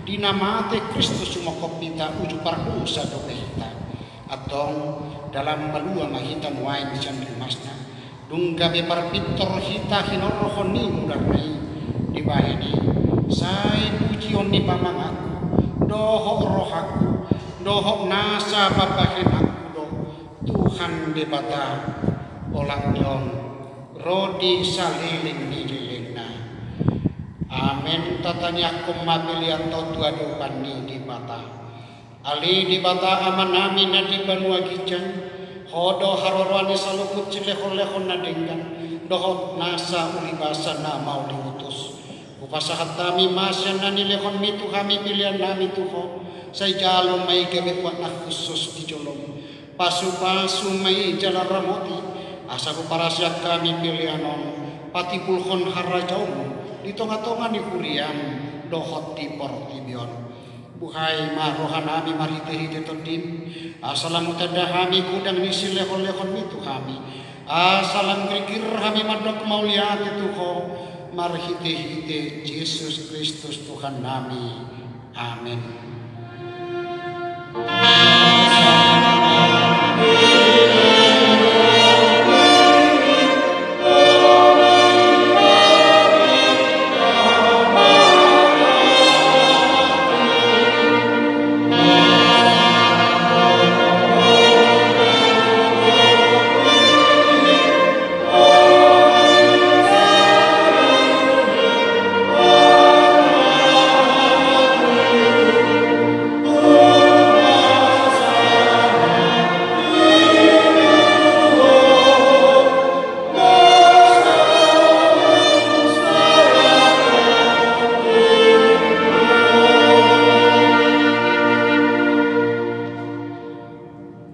di na mate Kristus sumongkop hita, uju pardosa dope hita. Antong, dalan malua ma hita nuaeng sian rimasna. Dung gabe parpintor hita hinorhon ni mudarna i, dibahen i, sai pujion ni pamanganku, dohot rohangku, dohot nasa pambahenanku do Tuhan Debata, olat ni on ro di saleleng ni lelengna. Amen. Tatangiangkon ma peleanta on tu adopan ni Debata. Ale Debata Amanami na di banua ginjang, Ho do haroroan ni saluhut silehonlehon na denggan dohot nasa ulibasa na mauli utus. Hupasahat hami ma sian na nilehonmi tu hami peleannami tu Ho, sai jalo ma i gabe uap na hushus di jolom. Pasupasu ma i jala ramoti, asa huparaseang hami pelean on patimbulhon harajaonmu di tongatonga ni huriam dohot di portibi on. Buhai ma rohanami marhitehite Tondim, asa lam hutanda hami godang ni silehonlehonmi tu hami, asa lam girgir hami mandok mauliate tu Ho, marhitehite Jesus Kristus Tuhannami. Amen.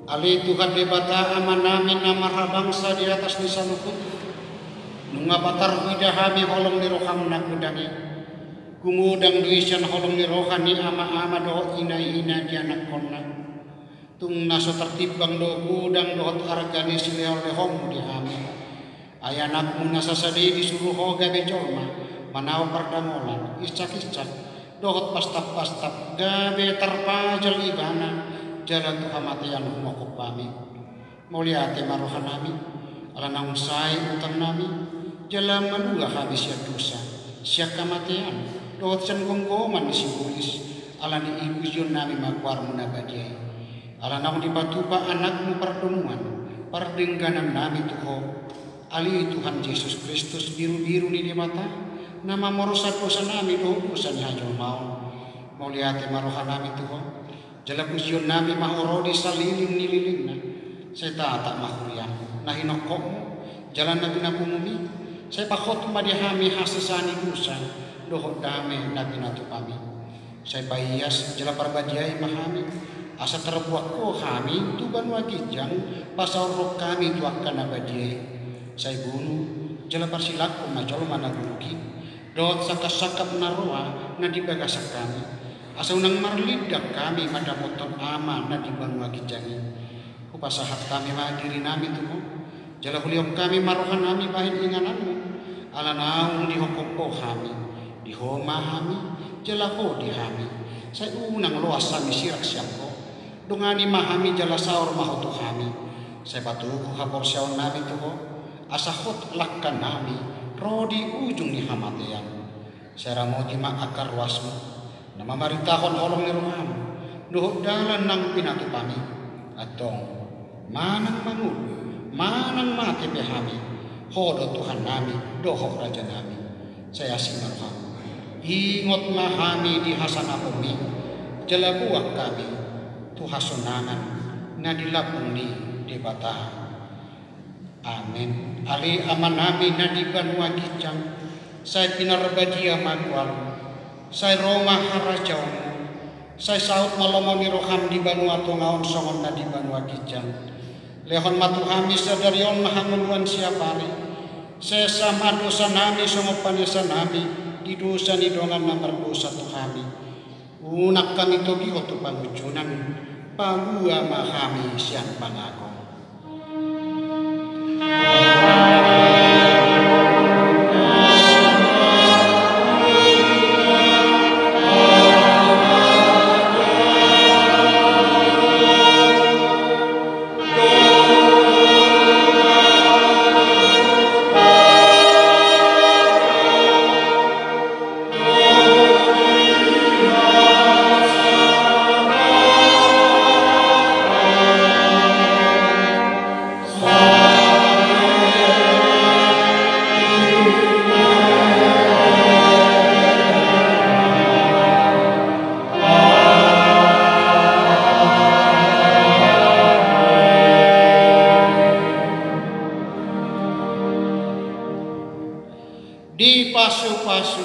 Ale Tuhan Debata Amanami na marhabangsa di atas ni saluhut, nunga patar huida hami holong ni roham na godang i. Gumodang do i sian holong ni roha ni ama-ama dohot ina-ina di anakkonna. Tung na so tartimbang do godang dohot arga ni silehonlehonmu di hami. Ai anakmu na sasada i disuru ho gabe jolma, manaon pardamolan, insak-insak, dohot pastap-pastap, gabe tarpajal ibana, jala tu hamatean humongkop hami. Mauliate ma rohanami, ala naung sae utangnami, jala malua hami sian dosa, sian hamatean, dohot sian gomgoman ni sibolis, ala ni i pujionnami ma goarmu na badia i. Ala naung dipatupa anakmu pardomuan, pardengganannami tu ho, ale Tuhan Jesus Kristus, birubiru ni Debata, na mamorsan dosanami dohot dosa ni hajolmaon. Mauliate ma rohanami tu ho, jala pujionnami ma ho ro di saleleng ni lelengna. Sai tatap ma huriam, na hinongkopmu, jala na pinapumumi, sai pahot ma di hami hasesaan ni dosa, dohot dame na pinatupami. Sai paias jala parbadiai ma hami, asa tarbuang ho hami tu banua ginjang, pasaorhon hami tu angka na badia i. Sai bunu jala parsilangkon ma jolma na buruk i, dohot sangkapsangkap na roa na di bagasan hami, asa unang marlindang hami mandapothon Ama na di banua ginjang i. Hupasahat hami ma dirinami tu ho, jala hulehon hami ma rohanami bahen ingananmu, ala naung dihongkop ho hami, di ho ma hami, jala ho di hami. Sai unang loas hami sirang sian ho, dongani ma hami jala saor ma ho tu hami. Sai patogu haporseaonnami tu ho, asa hot langkanami ro di ujung ni hamatean. Sai ramoti ma angka ruasmu, na mamaritahon holong ni roham, dohot dalan naung pinatupami. Antong, manang mangolu, manang mate pe hami, ho do Tuhannami, dohot Rajanami. Sai asi ma roham. Ingot ma hami di hasanaponmi, jala boan hami tu hasonangan na di lambung ni Debata. Amen. Ale Amanami na di banua ginjang, sai pinarbadia ma goarmu, sai ro ma harajaonmu, sai saut ma lomo ni roham di banua tonga on songon na di banua ginjang. Lehon ma tu hami sadari on hangoluan siapari. Sesa ma dosanami songon panesanami di dosa ni dongan na mardosa tu hami. Unang hami togihon tu pangunjunan, palua ma hami sian pangago. Dipasupasu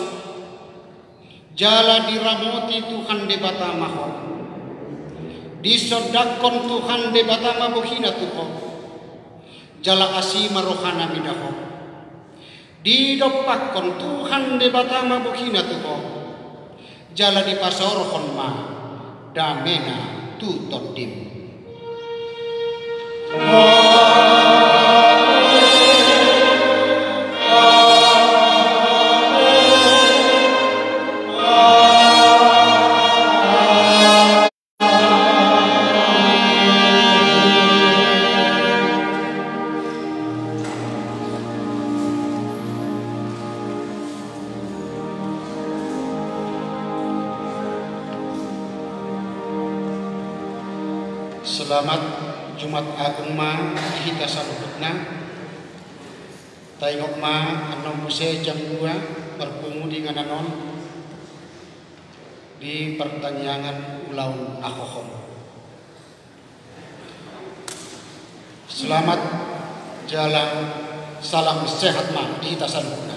jala diramoti Tuhan Debata ma ho. Disondangkon Tuhan Debata ma bohina tu ho, jala asi ma rohana mida ho. Didompakkon Tuhan Debata ma bohina tu ho, jala dipasaorhon ma damena tu tondim. Selamat Jumat Agung ma di hita saluhutna. Taingot ma annon muse jam dua marpungu di inganan on di partangiangan ulaon na hohom. Selamat jala salam sehat ma di hita saluhutna.